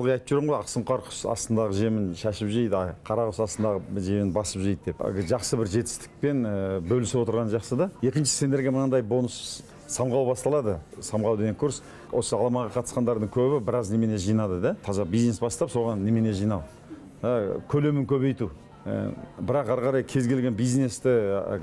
Ылғи айтып жүрмін ғой, ақсұңқар құс астындағы жемін шашып жейді, а қара құс астындағы жемін басып жейді деп. Жақсы бір жетістікпен бөлісіп отырған жақсы да. Екінші, сендерге мынандай бонус: Самғау басталады. Самғау деген курс. Осы аламанға қатысқандардың көбі біраз немене жинады да, таза бизнес бастап, соған немене жинау, көлемін көбейту. Бірақ ары қарай кез келген бизнесті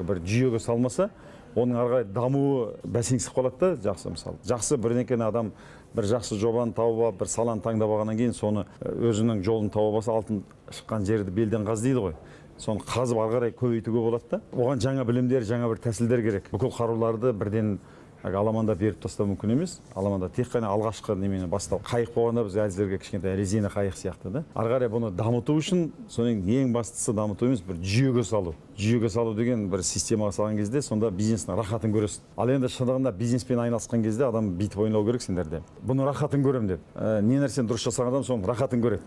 бір жүйеге салмаса, оның ары қарай дамуы бәсеңсіп қалады да. Жақсы, мысалы, жақсы бірдеңкені адам бір жақсы жобаны тауып алып, бір саланы таңдап алғаннан кейін, соны өзінің жолын тауып алса, алтын шыққан жерді белден қаз дейді ғой, соны қазып ары қарай көбейтуге болады да. Оған жаңа білімдер, жаңа бір тәсілдер керек. Бүкіл қаруларды бірден әлгі аламанда беріп тастау мүмкін емес. Аламанда тек қана алғашқы немені бастау, қайық болғанда, біз әзірге кішкентай резина қайық сияқты да. Ары қарай бұны дамыту үшін, содан кейін ең бастысы дамыту емес, бір жүйеге салу. Жүйеге салу деген бір системаға салған кезде, сонда бизнестің рахатын көресің. Ал енді шындығында бизнеспен айналысқан кезде адам бүйтіп ойлау керек: сендерде бұның рахатын көремін деп. Не нәрсені дұрыс жасаған адам соның рахатын көреді.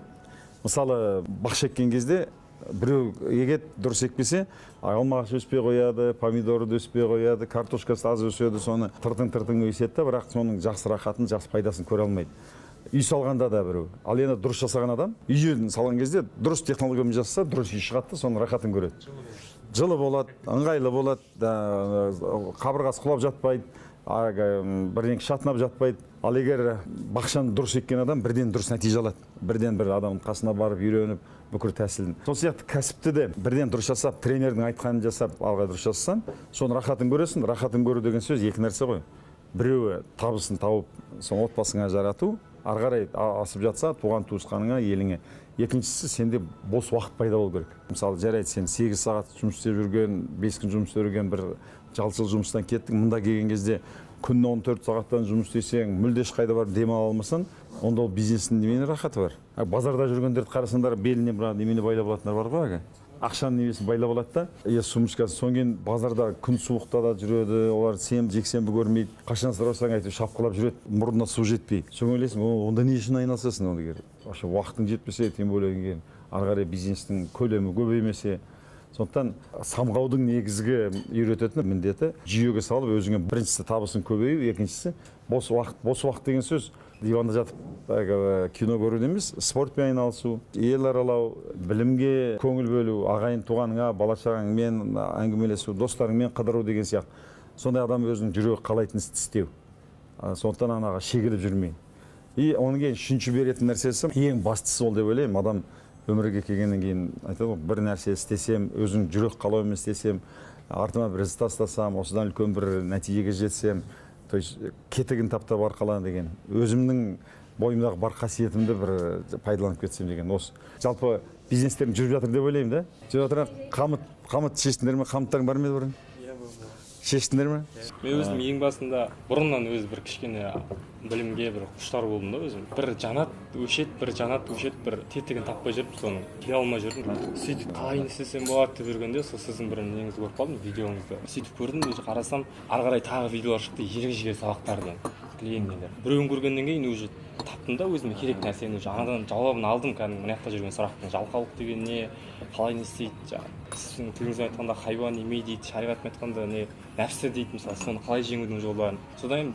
Мысалы, бақша еккен кезде біреу егеді, дұрыс екпесе, алма ағашы өспей қояды, помидоры да өспей қояды, картошкасы аз өседі. Соны тыртың тыртың өседі да, бірақ соның жақсы рахатын, жақсы пайдасын көре алмайды. Үй салғанда да біреу, ал енді дұрыс жасаған адам үйін салған кезде дұрыс технологиямен жасаса, дұрыс үй шығады да, соның рахатын көреді: жылы болады, ыңғайлы болады да, қабырғасы құлап жатпайды, бірдеңе шатынап жатпайды. Ал егер бақшаны дұрыс еккен адам бірден дұрыс нәтиже алады, бірден бір адамның қасына барып үйреніп бүкіл тәсілін. Сол сияқты кәсіпті де бірден дұрыс жасап, тренердің айтқанын жасап, алға дұрыс жасасаң, соның рахатын көресің. Рахатын көру деген сөз екі нәрсе ғой: біреуі табысын тауып, соны отбасыңа жарату, ары қарай асып жатса, туған туысқаныңа, еліңе. Екіншісі, сенде бос уақыт пайда болу керек. Мысалы, жарайды, сен 8 сағат жұмыс істеп жүрген, 5 күн жұмыс істеп жүрген бір жалшыл жұмыстан кеттің. Мында келген кезде күніне 14 сағаттан жұмыс істесең, мүлде ешқайда барып демала алмасаң, онда ол бизнестің немене рахаты бар? А базарда жүргендерді қарасаңдар, беліне бір немене байлап алатындар бар ғой, әлгі ақшаның немесін байлап алады да, иә, сумочкасы. Содан кейін базарда күн суықта да жүреді олар, сенбі жексенбі көрмейді. Қашан сұрасаң, әйтеуір шапқылап жүреді, мұрнына су жетпей. Соны ойлайсың: онда не үшін айналысасың оны, егер вообще уақытың жетпесе, тем более кейін ары қарай бизнестің көлемі көбеймесе? Сондықтан Самғаудың негізгі үйрететін міндеті – жүйеге салып, өзіңе, біріншісі, табысың көбею, екіншісі, бос уақыт. Бос уақыт деген сөз диванда жатып әлгі кино көру емес, спортпен айналысу, ел аралау, білімге көңіл бөлу, ағайын туғаныңа, бала шағаңмен әңгімелесу, достарыңмен қыдыру деген сияқты. Сондай адам өзінің жүрегі қалайтын істі істеу. Сондықтан анаға шегіліп жүрмей. И одан кейін үшінші беретін нәрсесі, ең бастысы ол деп ойлаймын, адам өмірге келгеннен кейін айтады ғой, бір нәрсе істесем, өзің жүрек қалауымен істесем, артыма бір із тастасам, осыдан үлкен бір нәтижеге жетсем, то есть кетігін таптап арқала деген, өзімнің бойымдағы бар қасиетімді бір пайдаланып кетсем деген. Осы жалпы бизнестерің жүріп жатыр деп ойлаймын да. Жүріп жатыр. Қамыт шештіңдер ме? Қамыттарың бар ма еді бұрын? Шештіңдер ме? Мен өзім ең басында бұрыннан өзі бір кішкене білімге бір құштар болдым да. Өзім бір жанады, өшеді, бір жанады, өшеді, бір тетігін таппай жүріп, соны келе алмай жүрдім. Сөйтіп қалай не істесем болады деп жүргенде, сол сіздің бір неңізді көріп қалдым, видеоңызды. Сөйтіп көрдім де, қарасам, ары қарай тағы видеолар шықты, ерік жігер сабақтары деген клиент нелер. Біреуін көргеннен кейін уже таптым да өзіме керек нәрсені, уже анадан жауабын алдым. Кәдімгі мына жақта жүрген сұрақтың: жалқаулық деген не, қалай не істейді, жаңағы сіздің тіліңізбен айтқанда хайуан еме дейді, шариғатпен айтқанда не, нәпсі дейді, мысалы, соны қалай жеңудің жолдарын. Содан кейін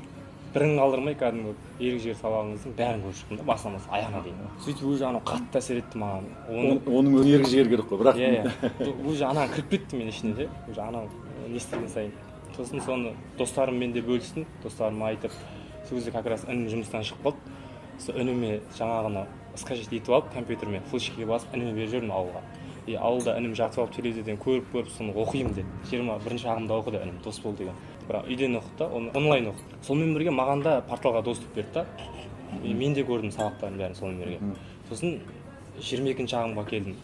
бірін қалдырмай кәдімгі ерік жігер сабағыңыздың бәрін көріп шықтым да, басынан бастап аяғына дейін. Сөйтіп уже анау қатты әсер етті маған оны. Оның өзі ерік жігер керек қой, бірақ. Иә, уже анаған кіріп кетті мен ішіне ше, уже анау не істеген сайын. Сосын соны достарыммен де бөлістім, достарыма айтып. Сол кезде как раз інім жұмыстан шығып қалды. Сол ініме жаңағыны скачать етіп алып, компьютермен флешкаға басып, ініме беріп жібердім ауылға. И ауылда інім жатып алып, телевизорден көріп көріп, соны оқимын деді. 21-ші ағымда оқыды інім, Досбол деген, бірақ үйден оқыды да, оны онлайн оқыды. Сонымен бірге маған да порталға доступ берді да, и мен де көрдім сабақтардың бәрін сонымен бірге. Сосын 22-ші ағымға келдім,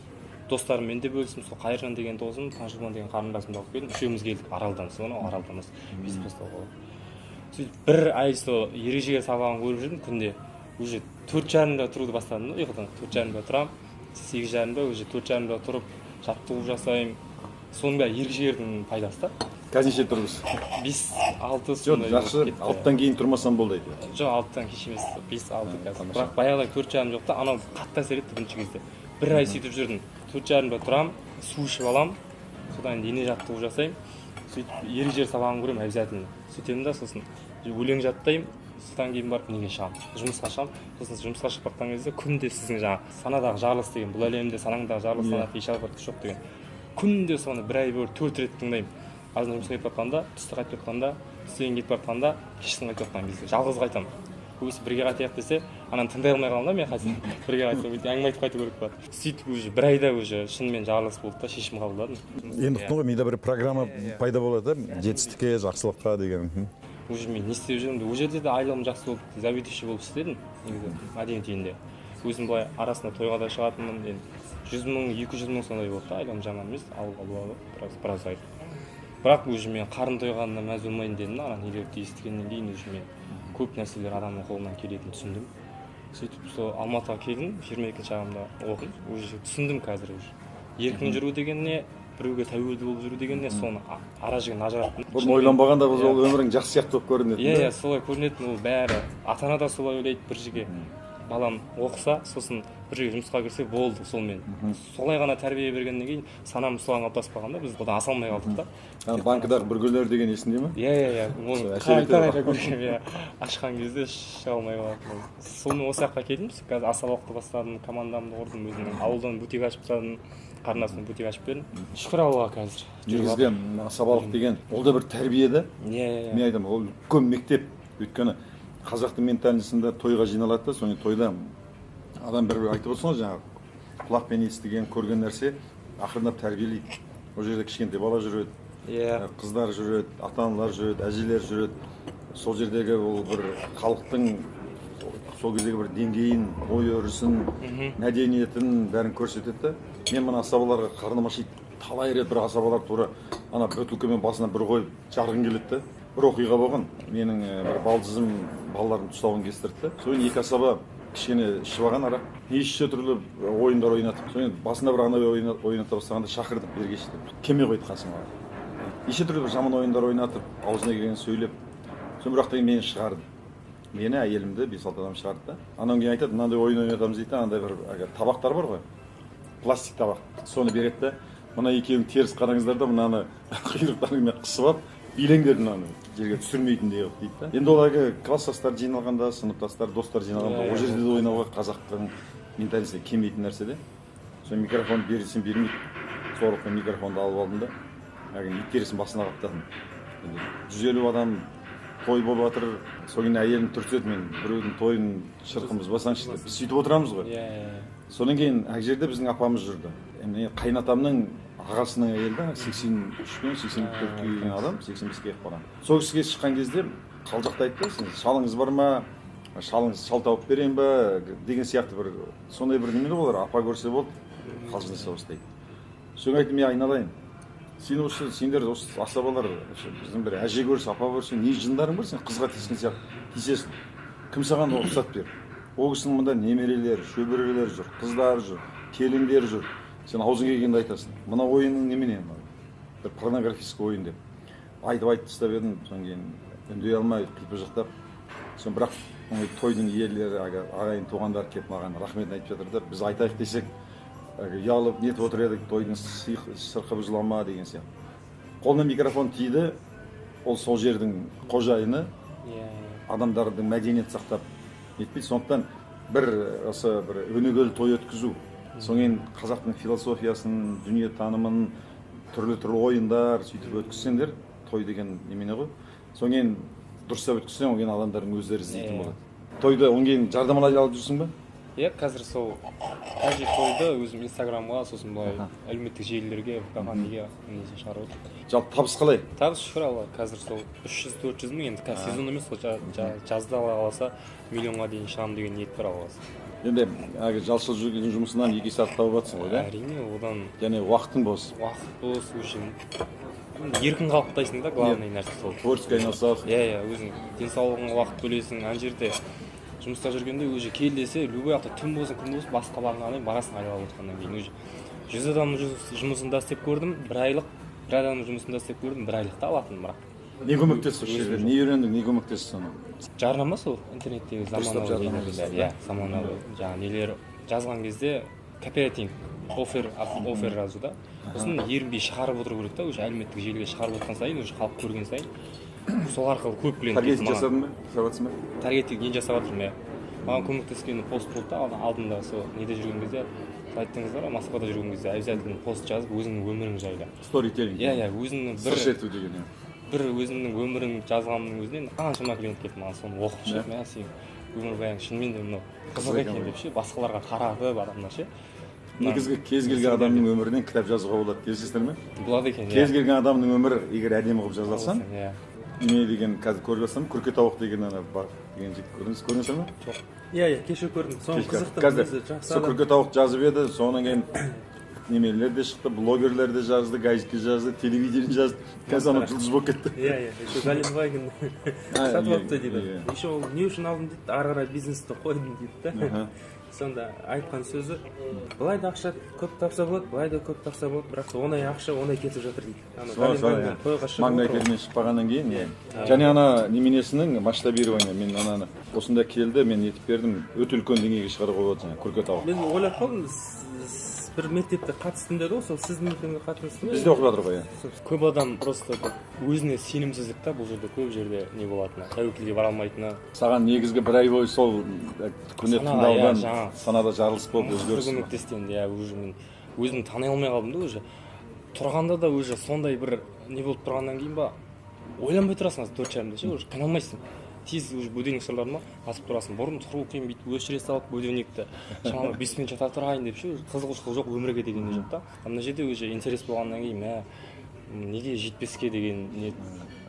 достарыммен де бөлістім. Сол Қайыржан деген досым, Таңшолпан деген қарындасымды алып келдім, үшеуміз келдік Аралдан. Сонау Аралдан осы Бесбастауға. Сөйтіп бір ай сол ерік жігер сабағын көріп жүрдім күнде. Уже 4:30-да тұруды бастадым да ұйқыдан. 4:30-да тұрамын, 8:30-да, уже 4:30-да тұрып, жаттығу жасаймын. Соның бәрі ерік жігердің пайдасы да. Қазір неше тұрмыз? Бес, алты. Жоқ. Сондай Жақсы. болып кетті. 6-дан кейін тұрмасам болды әйтеуір. Жоқ, 6-дан кеш емес, бес, алты қазір. Тамаша. Бірақ баяғыдай 4:30 жоқ та. Анау қатты әсер етті. Бірінші кезде бір ай сөйтіп жүрдім: 4:30-да тұрамын, су ішіп аламын, содан кейін дене жаттығу жасаймын, сөйтіп ерік жігер сабағын көремін обязательно. Сөйтемін да, сосын өлең жаттаймын. Содан кейін барып неге шығамын, жұмысқа шығамын. Сосын жұмысқа шығып жатқан кезде күнде сіздің жаңағы санадағы жарылыс деген, бұл әлемде санаңдағы жарылыс, санат еш күш жоқ деген, күнде соны бір ай бойы 4 рет тыңдаймын. Азан жұмысқа кетіп жатқанда, түсте қайтып жатқанда, түстен кейін кетіп жатқанда, кешкісін қайтып жатқан кезде жалғыз қайтамын. Көбісі бірге қайтайық десе, ананы тыңдай алмай қаламын да мен. Қазір бірге қайтсам, өйтіп әңгіме айтып қайту керек болады. Сөйтіп уже бір айда уже шынымен жарылыс болды да, шешім қабылдадым. Енді ұқтың ғой, мида бір программа пайда болады да, жетістікке, жақсылыққа деген. Уже мен не істеп жүрмін, ол жерде де айлығым жақсы болды, заведующий болып істедім негізі мәдениет үйінде. Өзім былай арасында тойға да шығатынмын. Енді 100 000, 200 000 сондай болды да, айлығым жаман емес, алуға болады біраз айлық. Бірақ уже мен қарын тойғанына мәз болмайын дедім да, ана нелерді естігеннен кейін уже мен көп нәрселер адамның қолынан келетінін түсіндім. Сөйтіп сол Алматыға келдім, 22 ағымда оқимын. Уже түсіндім, қазір уже еркін жүру деген не, біреуге тәуелді болып жүру деген не, соны ара жігін ажыраттым. Бұрын ойланбағанда бұл ол өмірің жақсы сияқты болып көрінетін. Иә, солай көрінетін. Ол бәрі ата ана да солай ойлайды: бір жерге балам оқыса, сосын бір жерге жұмысқа кірсе болды. Сонымен солай ғана тәрбие бергеннен кейін санамыз соған қалыптасып қалған да, біз одан аса алмай қалдық та. Ана банкідағы бүргелер деген есіңде ме? Иә, оны Әсер етеді қайта ғой. қайта көргенмін, иә, ашқан кезде шыға алмай қалатын. Сонымен осы жаққа келдім. Қазір асабалықты бастадым, командамды құрдым, өзімнің ауылдан бутик ашып тастадым, қарындасыма бутик ашып бердім, шүкір Аллаға, қазір жүріп Негізгі жатыр. Асабалық деген ол да бір тәрбие да. иә иә Мен айтамын, ол үлкен мектеп, өйткені қазақтың ментальностында тойға жиналады да, содан кейін тойда адам бір бір айтып отырсың ғой, жаңағы құлақпен естіген, көрген нәрсе ақырындап тәрбиелейді. Ол жерде кішкентай бала жүреді, қыздар жүреді, ата аналар жүреді, әжелер жүреді. Сол жердегі ол бір халықтың сол кездегі бір деңгейін, ой өрісін, мәдениетін, бәрін көрсетеді да. Мен мына асабаларға қарным ашиды. Талай рет бір асабалар тура ана бөтелкемен басына бір қойып жарғым келеді да. Бір оқиға болған, менің бір балдызым балалардың тұсауын кестірді да. Содан екі асаба кішкене ішіп алған арақ, неше түрлі ойындар ойнатып, содан басында бір ана ойната бастағанда шақырдым, бергеші деп, келмей қойды қасыма. Неше түрлі бір жаман ойындар ойнатып, аузына келгенін сөйлеп, соны бірақ та мені шығарды, мені, әйелімді, бес алты адам шығарды да. Анан кейін айтады, мынандай ойын ойнатамыз дейді да, андай бір әлгі табақтар бар ғой, пластик табақ, соны береді да: мына екеуің теріс қараңыздар да, мынаны құйрықтарыңмен қысып алып билеңдер, мынаны жерге түсірмейтіндей қылып, дейді да. Енді ол әлгі класстастар жиналғанда, сыныптастар, достар жиналғанда, ол жерде де ойнауға қазақтың менталитетіне келмейтін нәрсе де. Сол микрофон бер десем, бермейді. Зорлықпен микрофонды алып алдым да, әлгі ит терісін басына қаптадым. Енді 150 адам той болып жатыр. Сол кейін әйелім түртеді: мен біреудің тойын шырқын бұзбасаңшы деп. Біз сөйтіп отырамыз ғой. иә иә Содан кейін ана жерде біздің апамыз жүрді, яғни қайынатамның ағасының әйелі да, 83 пен 84-ке келген адам, 85-ке келіп қалған. Сол кісіге шыққан кезде қалжақта айтты: сен шалыңыз бар ма, шалыңыз, шал тауып берейін ба деген сияқты бір сондай бір немене ғой, олар апа көрсе болды, қалжыңдаса бастайды. Содан айттым: е, айналайын, сен осы, сендер осы асабалар осы біздің бір әже көрсе, апа көрсе, не жындарың бар, сен қызға тиіскен сияқты тиісесің, кім саған рұқсат берді? Ол кісінің мында немерелері, шөберелері жүр, қыздары жүр, келіндері жүр, сен аузыңа келгенді айтасың. Мына ойының немене, мынау бір порнографический ойын деп айтып айтып тастап едім. Содан кейін үндей алмай қипыжықтап, соны бірақ ой, тойдың иелері, әлгі ағайын туғандар келіп маған рахметін айтып жатыр да, біз айтайық десек, әлгі ұялып нетіп отыр едік, тойдың сырқы бұзыла ма деген сияқты. Қолына микрофон тиді, ол сол жердің қожайыны. Адамдардың мәдениет сақтап нетпейді. Сондықтан бір осы бір өнегелі той өткізу, содан кейін қазақтың философиясын, дүниетанымын, түрлі түрлі ойындар, сөйтіп өткізсеңдер, той деген немене ғой. Содан кейін дұрыстап өткізсең, одан кейін адамдардың өздері іздейтін болады тойды. Одан кейін жарнамалай алып жүрсің ба? Иә, қазір сол каждый тойды өзім Инстаграмға, сосын былай әлеуметтік желілерге, ВК, неге, несін шығарып отырмын. Жалпы табыс қалай? Табыс, шүкір Алла, қазір сол 300-400 мың. Енді қазір сезон емес қой, жазда Алла қаласа миллионға дейін шығамын деген ниет бар, Алла қаласа. Енді әлгі жалшыл жүрген жұмысынан екі есе артық тауып жатрсың ғой да? Әрине, одан. Және уақытың бос. Уақыт бос, уже еркін қалықтайсың да, главный нәрсе сол. Творческий айналысасың. Иә, өзің денсаулығыңа уақыт бөлесің. Ана жерде жұмыста жүргенде уже кел десе, любой уақытта, түн болсын, күн болсын, басқа барғаннан кейін барасың. Айналып отқаннан кейін уже 100 адамның жұмысын да істеп көрдім бір айлық, бір адамның жұмысын да істеп көрдім бір айлықта алатын, бірақ Не көмектесті осы жерде, не үйрендің, не көмектесті соны? Жарнама, сол интернеттегі Дұрыстап заманауи жарнама нелер, жасау, иә, заманауи жаңағы нелер жазған кезде, копирайтинг, офер жазу да, сосын ерінбей шығарып отыру керек та. Уже әлеуметтік желіге шығарып отқан сайын, уже халық көрген сайын. Сол арқылы көп клиент Таргетинг келді маған. Жасадың ба, жасап жатрсың ба? Таргетинг не жасап жатырмын, иә. Маған көмектескен пост болды да. Алдында сол неде жүрген кезде айттыңыздар ғой, Москвада жүрген кезде обязательно пост жазып, өзіңнің өмірің жайлы. Сторителлинг. Иә, өзіңнің Сыр бір шерту деген, иә. бір өзімнің өмірім жазғанымның өзінен қаншама клиент келді маған, соны оқып ше, мә, сенің өмірбаяның шынымен де мынау қызық екен деп ше, басқаларға таратып адамдар ше. Негізгі кез келген адамның өмірінен кітап жазуға болады, келісесіздер ме? Болады екен, иә. Кез келген адамның өмірі, егер әдемі қылып жаза алсаң. Неме деген, қазір көріп жатсам, Күрке тауық деген ана бар деген жігіт, көрдіңіздер ме? Жоқ. Иә, кеше көрдім соны. Кешке. Қызықты. Қазір Өзі жақсы сол адам. Күрке тауық жазып еді, содан кейін немелер де шықты, блогерлер де жазды, газетке жазды, телевидение жазды, қазір анау жұлдыз болып кетті. Иә, еще Гелендваген сатып алыпты дейді. Еще ол не үшін алдым дейді, ары қарай бизнесті қойдым дейді да. Сонда айтқан сөзі: былай да ақша көп тапса болады, былай да көп тапса болады, бірақ та оңай ақша оңай кетіп жатыр дейді. Ана Солай, Гелендваген иә. тойға шығып Маңдай отыр ғой. термен шықпағаннан кейін, иә. Және ана неменесінің масштабирование, мен ананы осында келді, мен нетіп бердім, өте үлкен деңгейге шығаруға болады жаңағы Күрке тауық. Мен ойлап қалдым, бір мектепте қатыстым деді ғой, сол сіздің мектебіңе қатысты ма? Бізде оқып жатыр ғой, иә. Көп адам просто бір өзіне сенімсіздік та бұл жерде, көп жерде не болатыны, тәуекелге бара алмайтыны. Саған негізгі бір ай бойы сол күнде Санаға, тыңдаудан иә, жаңа. санада жарылыс болып, мықты өзгеріс. Көмектесті енді, иә. Уже мен өзімді тани алмай қалдым да, уже тұрғанда да уже сондай бір не болып тұрғаннан кейін ба, ойланбай тұрасың азыр 4:30-да ше, уже қиналмайсың, тез уже будильник сұрладым ма, атып тұрасың. Бұрын тұру қиын, бүйтіп өшіре салып будильникті, шамалы 5 минут жата тұрайын деп ше, уже қызығушылық жоқ өмірге деген не жоқ та. А мына жерде уже интерес болғаннан кейін, мә, неге жетпеске деген не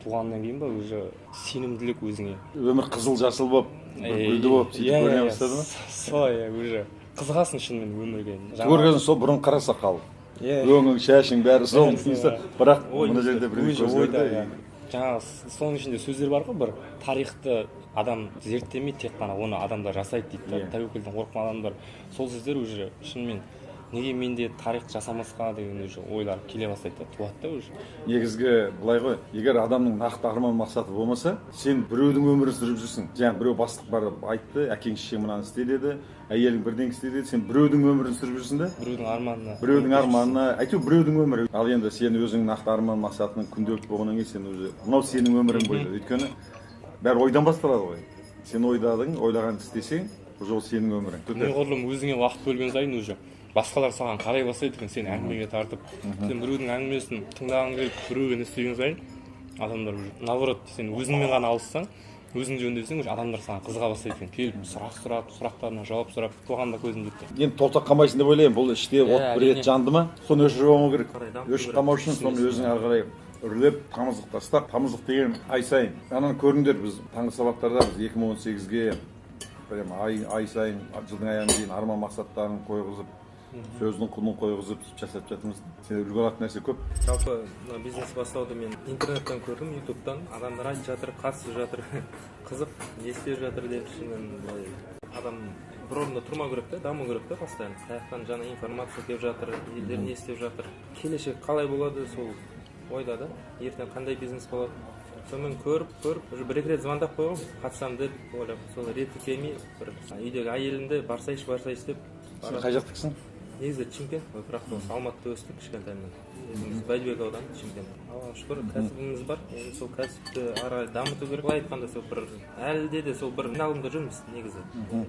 туғаннан кейін ба, уже сенімділік өзіңе. Өмір қызыл жасыл болып, бір гүлді болып сөйтіп көріне бастады ма? Солай, иә, уже қызығасың шынымен өмірге. Көрген сол бұрын қара сақал, өңің, шашың, бәрі сол Бәрі сол, дейсің. иә. Бірақ Ой, мына жерде бірдеңе Уже ойда, өзгерді. иә. Жаңағы соның ішінде сөздер бар ғой, бір тарихты адам зерттемейді, тек қана оны адамдар жасайды дейді да. Тәуекелден қорыққан адамдар, сол сөздер уже шынымен неге мен де тарих жасамасқа деген уже ойлар келе бастайды да, туады да уже. Негізгі былай ғой, егер адамның нақты арман мақсаты болмаса, сен біреудің өмірін сүріп жүрсің. Жаңа біреу, бастық барып айтты, әкең шешең мынаны істе деді, әйелің бірдеңе істе деді, сен біреудің өмірін сүріп жүрсің да. Біреудің арманына. Біреудің арманына, әйтеуір біреудің өмірі. Ал енді сен өзіңнің нақты арман мақсатың күнделікті болғаннан кейін, сен уже мынау сенің өмірің бойы, өйткені бәрі ойдан басталады ғой. Сен ойдадың, ойлағанды істесең, уже ол сенің өмірің. Неғұрлым өзіңе уақыт бөлген сайын, уже басқалар саған қарай бастайды екен, сені әңгімеге тартып. Сен біреудің әңгімесін тыңдағың келіп, біреуге не істеген сайын, адамдар уже наоборот, сен өзіңмен ғана алыссаң, өзің жөндесең, уже адамдар саған қызыға бастайды екен, келіп сұрақ сұрап, сұрақтарына жауап сұрап, соған да көзім жетті. Енді тоқтап қалмайсың деп ойлаймын. Бұл іште от бір рет Әрине. жанды ма, соны өшіріп алмау керек. Қарай дамыту Өшіп керек. қалмау үшін соны өзің ары қарай үрлеп, тамызық тастап. Тамызық деген ай сайын ананы көріңдер. Біз таңғы сабақтарда, біз 2018-ге прям ай сайын, жылдың аяғына дейін арман мақсаттарын қойғызып, сөздің құнын қойғызып, сөйтіп жасап жатырмыз. Сен үлгі алатын нәрсе көп. Жалпы мына бизнес бастауды мен интернеттен көрдім, ютубтан. Адамдар айтып жатыр, қатысып жатыр, қызық, не істеп жатыр деп. Шынымен былай адам бір орында тұрмау керек та, даму керек та постоянно. Қай жақтан жаңа информация келіп жатыр, елдер не істеп жатыр, келешек қалай болады, сол ойда да, ертең қандай бизнес болады. Сонымен көріп көріп, уже бір екі рет звондап қойғанмын қатысамын деп ойлап. Сол реті келмей, бір үйдегі әйелім де барсайшы, барсайшы деп. Сен қай жақтікісің? Негізі Шымкент, бірақ та осы Алматыда өстік кішкентайымнан. Өзіміз Бәйдібек ауданы, Шымкент. Аллаға шүкір, кәсібіміз бар. Енді сол кәсіпті ары қарай дамыту керек. Былай айтқанда, сол бір әлі де сол бір айналымда жүрміз негізі.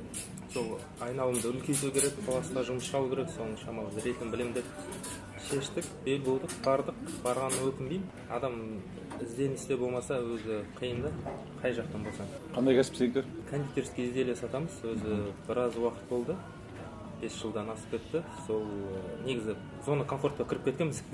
Сол айналымды үлкейту керек, қол жұмысқа алу керек, соның шамалы ретін білемін деп шештік, бел будық, бардық. Барғанына өкінбеймін. Адам ізденісте болмаса, өзі қиын да, қай жақтан болса. Қандай кәсіп сенікі? Кондитерский изделие сатамыз. Өзі біраз уақыт болды, 5 жылдан асып кетті. Сол негізі зона комфортқа кіріп кеткенбіз.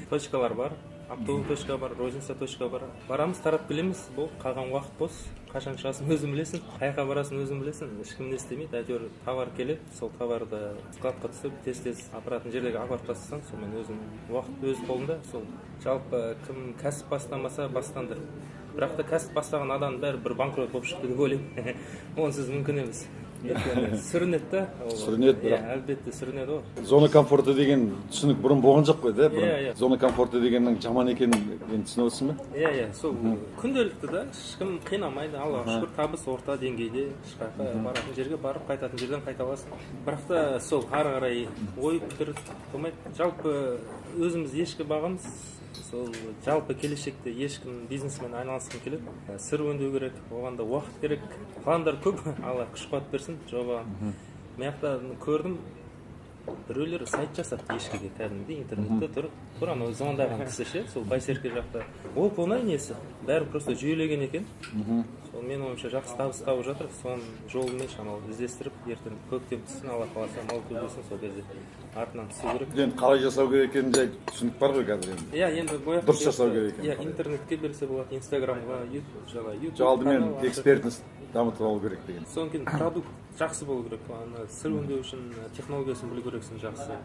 Точкалар бар, оптовый точка бар, розница точка бар. Барамыз, тарап келеміз, болды. Қалған уақыт бос. Қашан шығасың, өзің білесің, қай жаққа барасың, өзің білесің. Ешкім не істемейді, әйтеуір товар келеді, сол товарды складқа түсіп, тез тез апаратын жерлерге апарып тастасаң, сонымен өзің, уақыт өз қолыңда. Сол жалпы кім кәсіп бастамаса, бастаңдар. Бірақ та кәсіп бастаған адамның бәрі бір банкрот болып шықты деп ойлаймын, онсыз мүмкін емес. Өйткені сүрінеді да ол. Сүрінеді, Иә, бірақ. әлбетте сүрінеді ғой. Зона комфорта деген түсінік бұрын болған жоқ қой да, бұрын. Иә, иә. Зона комфорта дегеннің жаман екенін енді түсініп отырсың ба? Иә, сол күнделікті да ешкім қинамайды, Аллаға шүкір, табыс орта деңгейде, ешқаяққа баратын жерге барып, қайтатын жерден қайта аласың. Бірақ та сол ары қарай ой пікір болмайды. Жалпы өзіміз ешкі бағамыз. Сол жалпы келешекте ешкім бизнесмен айналысқым келеді. Сыр өңдеу керек, оған да уақыт керек, пландар көп. Алла күш қуат берсін жобаға. Мына жақта көрдім, біреулер сайт жасапты ешкіге, кәдімгідей интернетте тұр, тура анау звондаған кісі ше, сол Байсерке жақта. Оп оңай несі, бәрі просто жүйелеген екен. Сол менің ойымша жақсы табыс тауып жатыр. Соның жолымен шамалы іздестіріп, ертең көктем түссін, Алла қаласа, мал көбейсін, сол кезде артынан түсу керек. Енді қалай жасау керек екенін жай түсінік бар ғой қазір енді. Иә, енді бұл жақта Дұрыс жасау керек екен. Иә, интернетке берсе болады, Инстаграмға, жаңа Ютуб Жоқ, алдымен канал ашып. Экспертность дамытып алу керек деген. Содан кейін продукт жақсы болу керек. Ана сыр өңдеу үшін технологиясын білу керексің жақсы.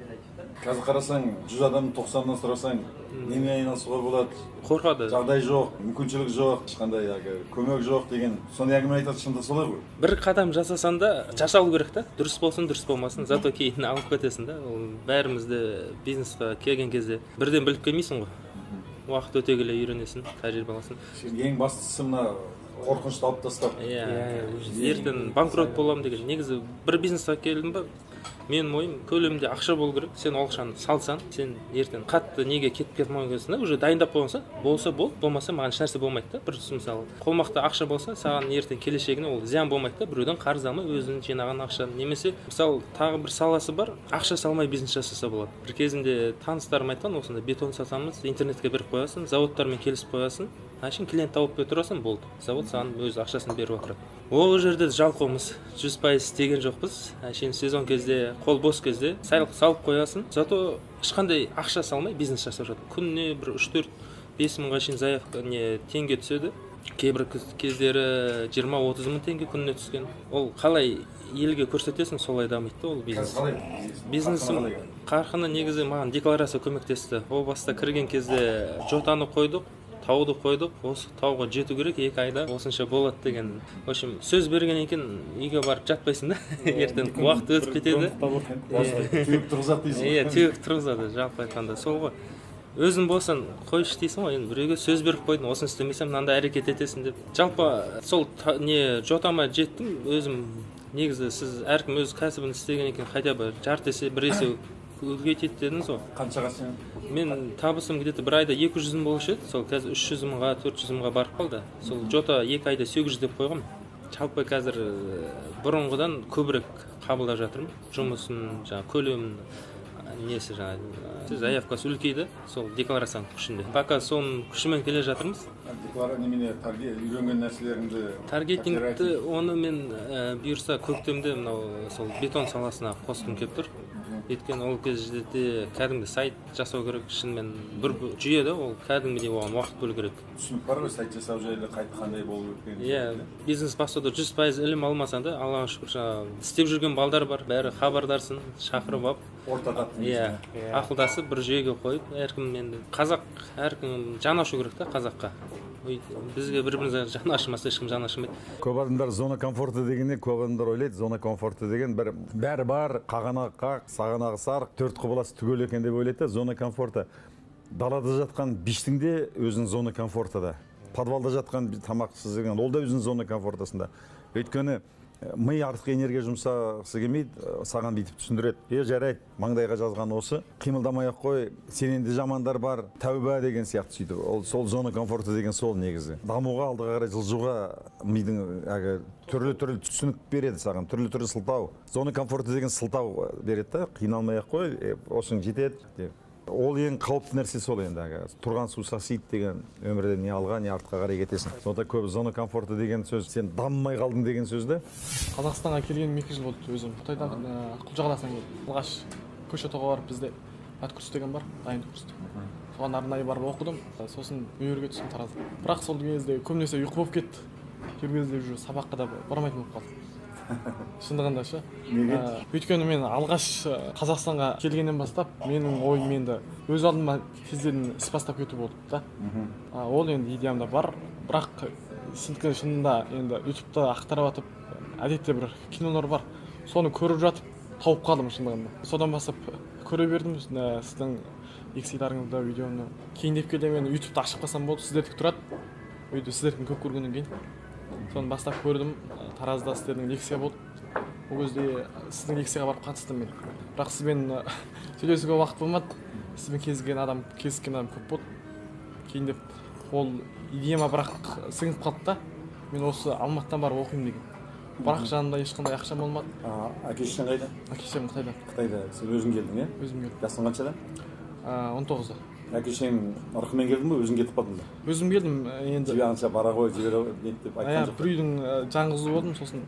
Қазір қарасаң, 100 адамның 90-ынан сұрасаң, немен айналысуға болады? Қорқады. Жағдай жоқ, мүмкіншілік жоқ, ешқандай әлгі көмек жоқ деген сондай әңгіме айтады. Шынында солай ғой. Бір қадам жасасаң да, жасалу керек та, дұрыс болсын, дұрыс болмасын, зато кейін алып кетесің да. Ол бәріміз де бизнесқа келген кезде бірден біліп келмейсің ғой, уақыт өте келе үйренесің, тәжірибе аласың. Ең бастысы мына қорқынышты алып тастап. Иә, ертең банкрот боламын деген. Негізі бір бизнесқа келдің ба, менің ойым, көлемде ақша болу керек. Сен ол ақшаны салсаң, сен ертең қатты неге кетіп кетмеу керексің да, уже дайындап қойғансың. Болса болды, болмаса маған ешнәрсе болмайды да. Бір мысалы, қолмақта ақша болса, саған ертең келешегіне ол зиян болмайды да. Біреуден қарыз алмай, өзінің жинаған ақшаны. Немесе мысалы, тағы бір саласы бар, ақша салмай бизнес жасаса болады. Бір кезінде таныстарым айтқан: осындай бетон сатамыз, интернетке беріп қоясың, заводтармен келісіп қоясың, әшейін клиент тауып беріп тұрасың, болды, завод саған өз ақшасын беріп отырады. Ол жерде жалқаумыз, 100% істеген жоқпыз. Әшейін сезон кезде, қол бос кезде салып қоясың, зато ешқандай ақша салмай бизнес жасап жатыр. Күніне бір 3, 4, 5 мыңға шейін заявка не теңге түседі. Кейбір кездері 20-30 мың теңге күніне түскен. Ол қалай елге көрсетесің, солай дамиды да ол бизнес. Қалай? Бизнесім қарқыны негізі маған декларация көмектесті. О баста кірген кезде жотаны қойдық, тауды қойдық, осы тауға жету керек, 2 айда осынша болады деген. В общем, сөз берген екен, үйге барып жатпайсың да, ертең уақыт өтіп кетеді. Теуіп тұрғызады дейсің. Иә, теуіп тұрғызады. Жалпы айтқанда сол ғой. Өзің болсаң, қойшы дейсің ғой енді, біреуге сөз беріп қойдың, осыны істемесем, мынандай әрекет етесің деп. Жалпы сол не жотама жеттім өзім. Негізі сіз, әркім өз кәсібін істеген екен, хотя бы жарты есе, бір есе үлкейтеді дедіңіз ғой. Қаншаға сен? Мен табысым где то бір айда 200 мың болушы еді, сол қазір 300 мыңға, 400 мыңға барып қалды. Сол жота 2 айда 800 деп қойғанмын. Жалпы қазір бұрынғыдан көбірек қабылдап жатырмын жұмысын, жаңағы көлемін, несі, жаңағы заявкасы үлкейді сол декларацияның күшінде. Пока соның күшімен келе жатырмыз. Немене, үйренген нәрселеріңді? Таргетингті, оны мен бұйырса, көктемде мынау сол бетон саласына қосқым келіп тұр. Өйткені ол кезде кәдімгі сайт жасау керек, шынымен бір жүйе да ол, кәдімгідей оған уақыт бөлу керек. Түсінік бар ғой сайт жасау жайлы, қандай болу керек? Иә, бизнес бастауда 100% ілім алмасаң да, Аллаға шүкір, жаңағы істеп жүрген балдар бар, бәрі хабардарсын, шақырып алып Ортаға. Иә, ақылдасып, бір жүйеге қойып. Әркім енді қазақ, әркім жаны ашу керек та қазаққа. Бізге бір бірімізге жаны ашымаса, ешкім жаны ашымайды. Көп адамдар зона комфорта дегенде, көп адамдар ойлайды, зона комфорта деген бір бәрі бар, қағанағы қақ, сағанағы сарық, төрт құбыласы түгел екен деп ойлайды да. Зона комфорта далада жатқан биштің де өзінің зона комфортада, подвалда жатқан тамақсыз деген, ол да өзінің зона комфортасында. Өйткені ми артық энергия жұмсағысы келмейді. Саған бүйтіп түсіндіреді: е, жарайды, маңдайға жазған осы, қимылдамай ақ қой, сенен де жамандар бар, тәуба деген сияқты. Сөйтіп ол сол зона комфорта деген сол негізі дамуға, алдыға қарай жылжуға мидың әлгі түрлі түрлі түсінік береді саған, түрлі түрлі сылтау. Зона комфорта деген сылтау береді да, қиналмай ақ қой, осың жетеді деп. Ол ең қауіпті нәрсе сол енді. Әлгі тұрған су сасиды деген, өмірде не алға, не артқа қарай кетесің. Сондықтан көп зона комфорта деген сөз сен дамымай қалдың деген сөз да. Қазақстанға келгеніме 2 жыл болды өзім. Қытайдан, Құлжа қаласынан келдім. Алғаш Көкшетауға барып, бізде курс деген бар, дайындық курсы, соған арнайы барып оқыдым. Сосын универге түстім Таразда. Бірақ сол кезде көбінесе ұйқы болып кетті. Кейбір кезде уже сабаққа да бармайтын болып қалдым, шындығында ше. Неге? Өйткені мен алғаш Қазақстанға келгеннен бастап менің ойым енді өз алдыма тезден іс бастап кету болды да. Ол енді идеямда бар, бірақ сенікі шынында енді Ютубта ақтарып жатып, әдетте бір кинолар бар, соны көріп жатып тауып қалдым шындығында. Содан бастап көре бердім сіздің лекцияларыңызды, видеоны. Кейіндеп келе мен Ютубты ашып қалсам болды, сіздердікі тұрады үйде. Сіздердікін көп көргеннен кейін соны бастап көрдім. Таразда сіздердің лекция болды, ол кезде сіздің лекцияға барып қатыстым мен. Бірақ сізбен сөйлесуге уақыт болмады. Сізбен кездескен адам көп болды. Кейіндеп ол идеяма бірақ сіңіп қалды да, мен осы Алматыдан барып оқимын деген. Бірақ жанымда ешқандай ақшам болмады. Әке шешең қайда? Әке шешем Қытайда. Қытайда. Сен өзің келдің, иә? Өзім келдім. Жасың қаншада? 19-да. Әке шешең ырқымен келдің ба, өзің кетіп қалдың ба? Өзім келдім енді. Жібер, анша бара ғой, жібере деп айтқан жоқ. Бір үйдің жаңғызы болдым, сосын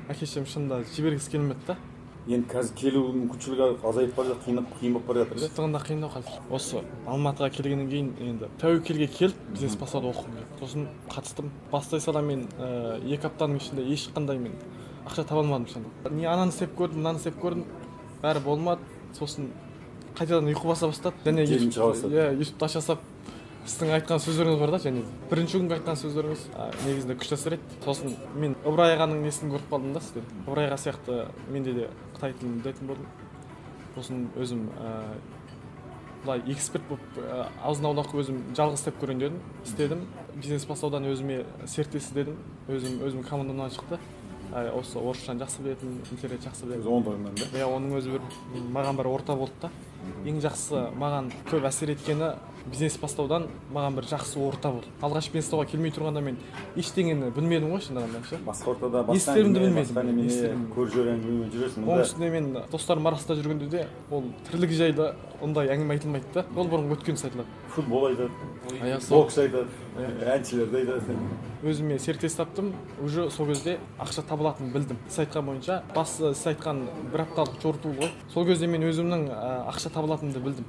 әке шешем шынында жібергісі келмеді да. Енді қазір келу мүмкіншілігі азайып бара жатыр, қиын болып бара жатыр да. Шындығында қиындау қазір. Осы Алматыға келгеннен кейін енді тәуекелге келіп бизнес бастауды оқығым келді. Сосын қатыстым. Бастай сала мен 2 аптаның ішінде ешқандай мен ақша таба алмадым шынында. Не ананы істеп көрдім, мынаны істеп көрдім, бәрі болмады. Сосын қайтадан ұйқы баса бастады. Және Келін шыға бастады. Иә, ютубты аша салып, сіздің айтқан сөздеріңіз бар да, және бірінші күнгі айтқан сөздеріңіз негізінде күшті әсер етті. Сосын мен Ыбырай ағаның несін көріп қалдым да сізден. Ыбырай аға сияқты менде де қытай тілін білетін болдым. Сосын өзім былай эксперт болып аузын аулақ өзім жалғыз істеп көрейін дедім. Істедім. Бизнес бастаудан өзіме серіктес іздедім. Өзім командамнан шықты. Осы орысшаны жақсы білетін, интернет жақсы білетін. Өзі ондайынан да? Иә, оның өзі бір маған бір орта болды да. Ең жақсы маған көп әсер еткені бизнес бастаудан маған бір жақсы орта болды. Алғаш бизнес бастауға келмей тұрғанда мен ештеңені білмедім ғой шындығында ше. Басқа ортада Не басқа істерімді әңгіме, білмедім. басқа немене, Не істерімді. көріп жүр әңгімемен жүресің. Оның үстіне мен достарым арасында жүргенде де ол тірлік жайлы ондай әңгіме айтылмайды да. Ол бұрын өткен іс айтылады. Футбол айтады, Сол. бокс айтады, әншілерді айтады. Өзіме серіктес таптым, уже сол кезде ақша табылатынын білдім. Сіз айтқан бойынша, басы сіз айтқан бір апталық жорту ғой. Сол кезде мен өзімнің ақша табылатынымды білдім.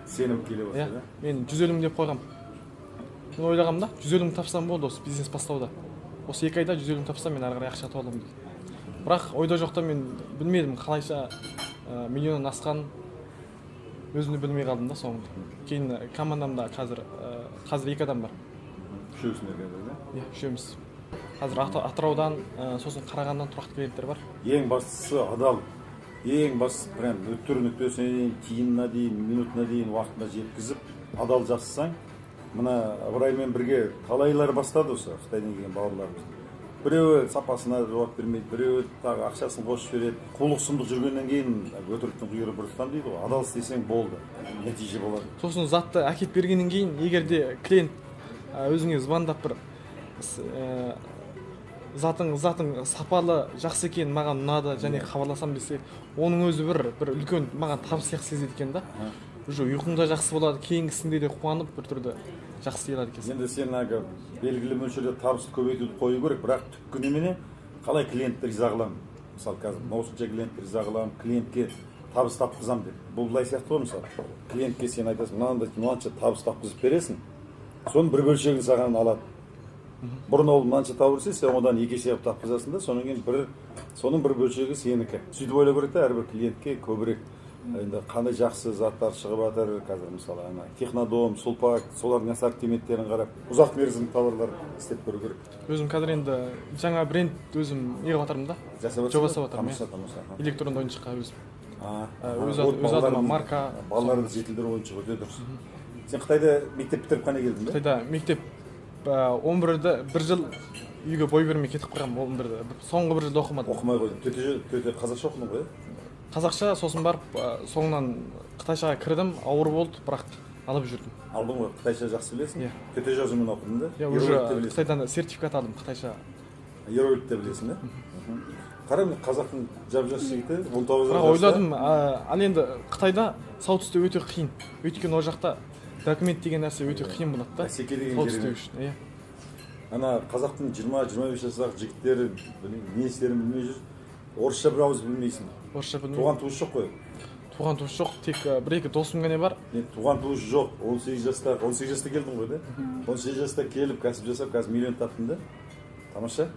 Сенім келе бастады, Иә, мен 150 мың деп қойғам. Мен ойлағам да, 150 мың тапсам болды осы бизнес бастауда. Осы 2 айда 150 мың тапсам мен ары қарай ақша таба аламын деп. Бірақ ойда жоқта мен білмедім қалайша миллионнан асқан өзімді білмей қалдым да соңында. Кейін командамда қазір 2 адам бар. Үшеусіңдер қазір, да? Иә, үшеуміз. Қазір Атыраудан, сосын Қарағандыдан тұрақты клиенттер бар. Ең бастысы адал. Ең бастысы прям үтір нүктесіне дейін, тиынына дейін, минутына дейін уақытында жеткізіп, адал жасасаң, мына Ыбыраймен бірге талайлар бастады осы Қытайдан келген бауырларымыз. Біреуі сапасына жауап бермейді, біреуі тағы ақшасын қосып жібереді. Қулық сұмдық жүргеннен кейін өтіріктің құйрығы бір тұтам дейді ғой. Адал істесең болды, нәтиже болады. Сосын затты әкеліп бергеннен кейін, егер де клиент өзіңе звондап бір затың сапалы, жақсы екен, маған ұнады және хабарласам десе, оның өзі бір үлкен маған табыс сияқты сезеді екен да. Уже ұйқың да жақсы болады, кейінгісінде де қуанып бір түрді жақсы келеді екенсің. Енді сен әлгі белгілі мөлшерде табысты көбейтуді қою керек, бірақ түпкі немене, қалай клиентті риза қыламын? Мысалы, қазір осынша клиентті риза қыламын, клиентке табыс тапқызамын деп. Бұл былай сияқты ғой, мысалы, клиентке сен айтасың, мынандай мынанша табыс тапқызып бересің, соның бір бөлшегін саған алады. Бұрын ол мынанша тауып жүрсе, сен одан екі есе қылып тапқызасың да, содан кейін соның бір бөлшегі сенікі. Сөйтіп ойлау керек та, әрбір клиентке көбірек енді қандай жақсы заттар шығып жатыр қазір, мысалы, ана Технодом, Сулпак, солардың ассортименттерін қарап, ұзақ мерзімді товарлар істеп көру керек. Өзім қазір енді жаңа бренд өзім не қылып жатырмын да? Жасап жатырсың Жоба ба? жасап жатырмын, Тамаша, иә. тамаша, аха. Электронды ойыншыққа өзім. Вот Өз атыма марка. Балаларды жетілдіру ойыншық өте дұрыс. Сен Қытайда мектеп бітіріп қана келдің бе? Қытайда мектеп, 11-ді бір жыл үйге бой бермей кетіп қалғанмын, 11-ді. Соңғы бір жылда оқымадым. Оқымай қойдың. Төте қазақша оқыдың ғой, иә? Қазақша, сосын барып, соңынан қытайшаға кірдім, ауыр болды, бірақ алып жүрдім. Алдың ғой, қытайша жақсы білесің? Иә. Төте жазумен оқыдың да? Иә, уже Иероглифті білесің. Қытайдан сертификат алдым қытайша. Иероглифті білесің, да? Қара, міне, қазақтың жап-жас жігіті, он тоғыз Бірақ жаста. ойладым, ал енді Қытайда сауд істеу өте қиын. Өйткені ол жақта документ деген нәрсе өте қиын болады да. Бәсеке деген Сауд істеу керемет. үшін, иә. Ана қазақтың жиырма бес жастағы жігіттері білмеймін, не істерін білмей жүр. Орысша бір ауыз білмейсің. Орысша білмеймін. Туған туыс жоқ қой. Туған туыс жоқ, тек бір-екі досым ғана бар. Не, туған туыс жоқ. 18 жаста келдің ғой, да? 18 жаста келіп, кәсіп жасап, қазір миллион таптың да. Тамаша.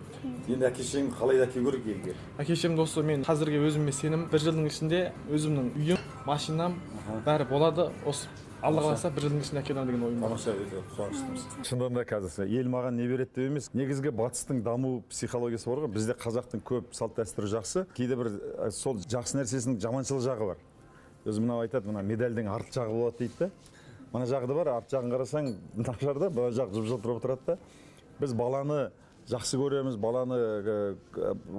Енді әке шешеңді қалай әкелу керек елге? Әке шешем досы, мен қазірге өзіме сенім. Бір жылдың ішінде өзімнің үйім, машинам, бәрі болады. Осы Алла қаласа бір жылдың ішінде әкелемін деген ойым бар. Тамаша, өте қуаныштымыз. Шындығында қазір ел маған не береді деп емес. Негізгі батыстың даму психологиясы бар ғой. Бізде қазақтың көп салт дәстүрі жақсы. Кейде бір сол жақсы нәрсесінің жаманшыл жағы бар. Өзі мынау айтады, мына медальдің арт жағы болады дейді да. Мына жағы да бар, арт жағын қарасаң нашар да, мына жақ жып-жылтыр болып тұрады да. Біз баланы жақсы көреміз, баланы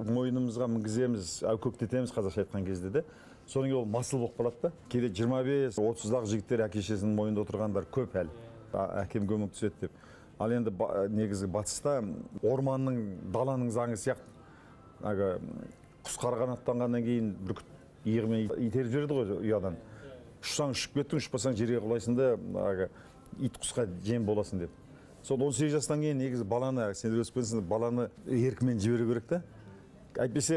мойнымызға мінгіземіз, әукөктетеміз қазақша айтқан кезде де. Содан кейін ол масыл болып қалады да. Кейде жиырма бес, отыздағы жігіттер әке шешесінің мойнында отырғандар көп әлі. Әкем көмектеседі деп. Ал енді негізі батыста орманның, даланың заңы сияқты, әлгі құс қара қанаттанғаннан кейін бүркіт иығымен итеріп жібереді ғой ұядан. Ұшсаң, ұшып кеттің, ұшпасаң, жерге құлайсың да, әлгі ит құсқа жем боласың деп. Сол 18 жастан кейін негізі баланы, сендер өсіп кетсің, баланы еркімен жіберу керек та. Әйтпесе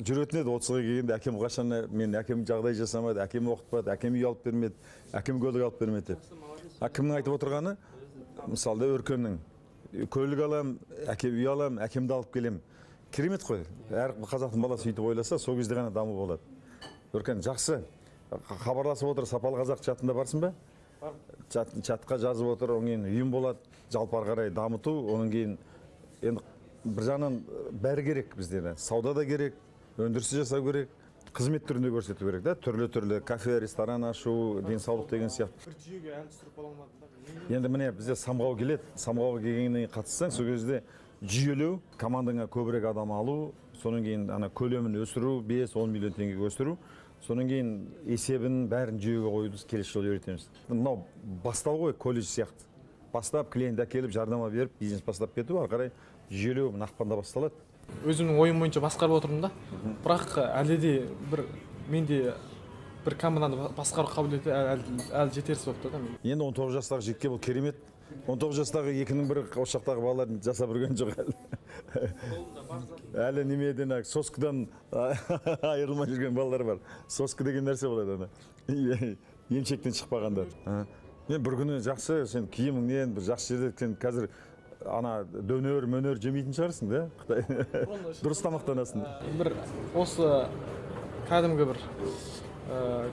жүретін еді 30-ға келгенде: «Әкем қашан, мен әкем жағдай жасамады, әкем оқытпады, әкем үй алып бермеді, әкем көлік алып бермеді», – деп. А кімнің айтып отырғаны, мысалы да, Өркеннің: «Көлік алам, әке, үй алам, әкемді алып келем». Керемет қой. Әр қазақтың баласы өйтіп ойласа, сол кезде ғана даму болады. Өркен, жақсы, хабарласып отыр. «Сапалы қазақ» чатында барсың ба? Чатқа жазып отыр. Одан кейін ұйым болады, жалпы ары қарай дамыту. Одан кейін енді бір жағынан бәрі керек бізде де: сауда да керек, өндіріс жасау керек, қызмет түрінде көрсету керек та, түрлі түрлі кафе, ресторан ашу, денсаулық деген сияқты. Бір жүйеге әлі түсіріп бола алмадым да. Енді міне, бізде Самғау келеді. Самғауға келгеннен кейін қатыссаң, сол кезде жүйелеу, командаңа көбірек адам алу, содан кейін ана көлемін өсіру, 5-10 миллион теңгеге өсіру, содан кейін есебін, бәрін жүйеге қоюды келесі жолы үйретеміз. Мынау бастау ғой, колледж сияқты бастап, клиент әкеліп, жарнама беріп, бизнес бастап кету, ары қарай жүйелеу мына ақпанда басталады. Өзімнің ойым бойынша басқарып отырмын да, бірақ әлі де бір менде бір команданы басқару қабілеті әлі жетерсіз болып тұр да менде. Енді 19 жастағы жігітке бұл керемет. 19 жастағы екінің бірі, осы жақтағы балалар жасап жүрген жоқ әлі. Әлі немеден, ақ, соскадан айырылмай жүрген балалар бар. Соска деген нәрсе болады, ана емшектен шықпағандар. Мен бір күні жақсы, сен киіміңнен бір жақсы жерде, сен қазір ана дөнер мөнер жемейтін шығарсың да, қытай, дұрыс тамақтанасың. Бір осы кәдімгі бір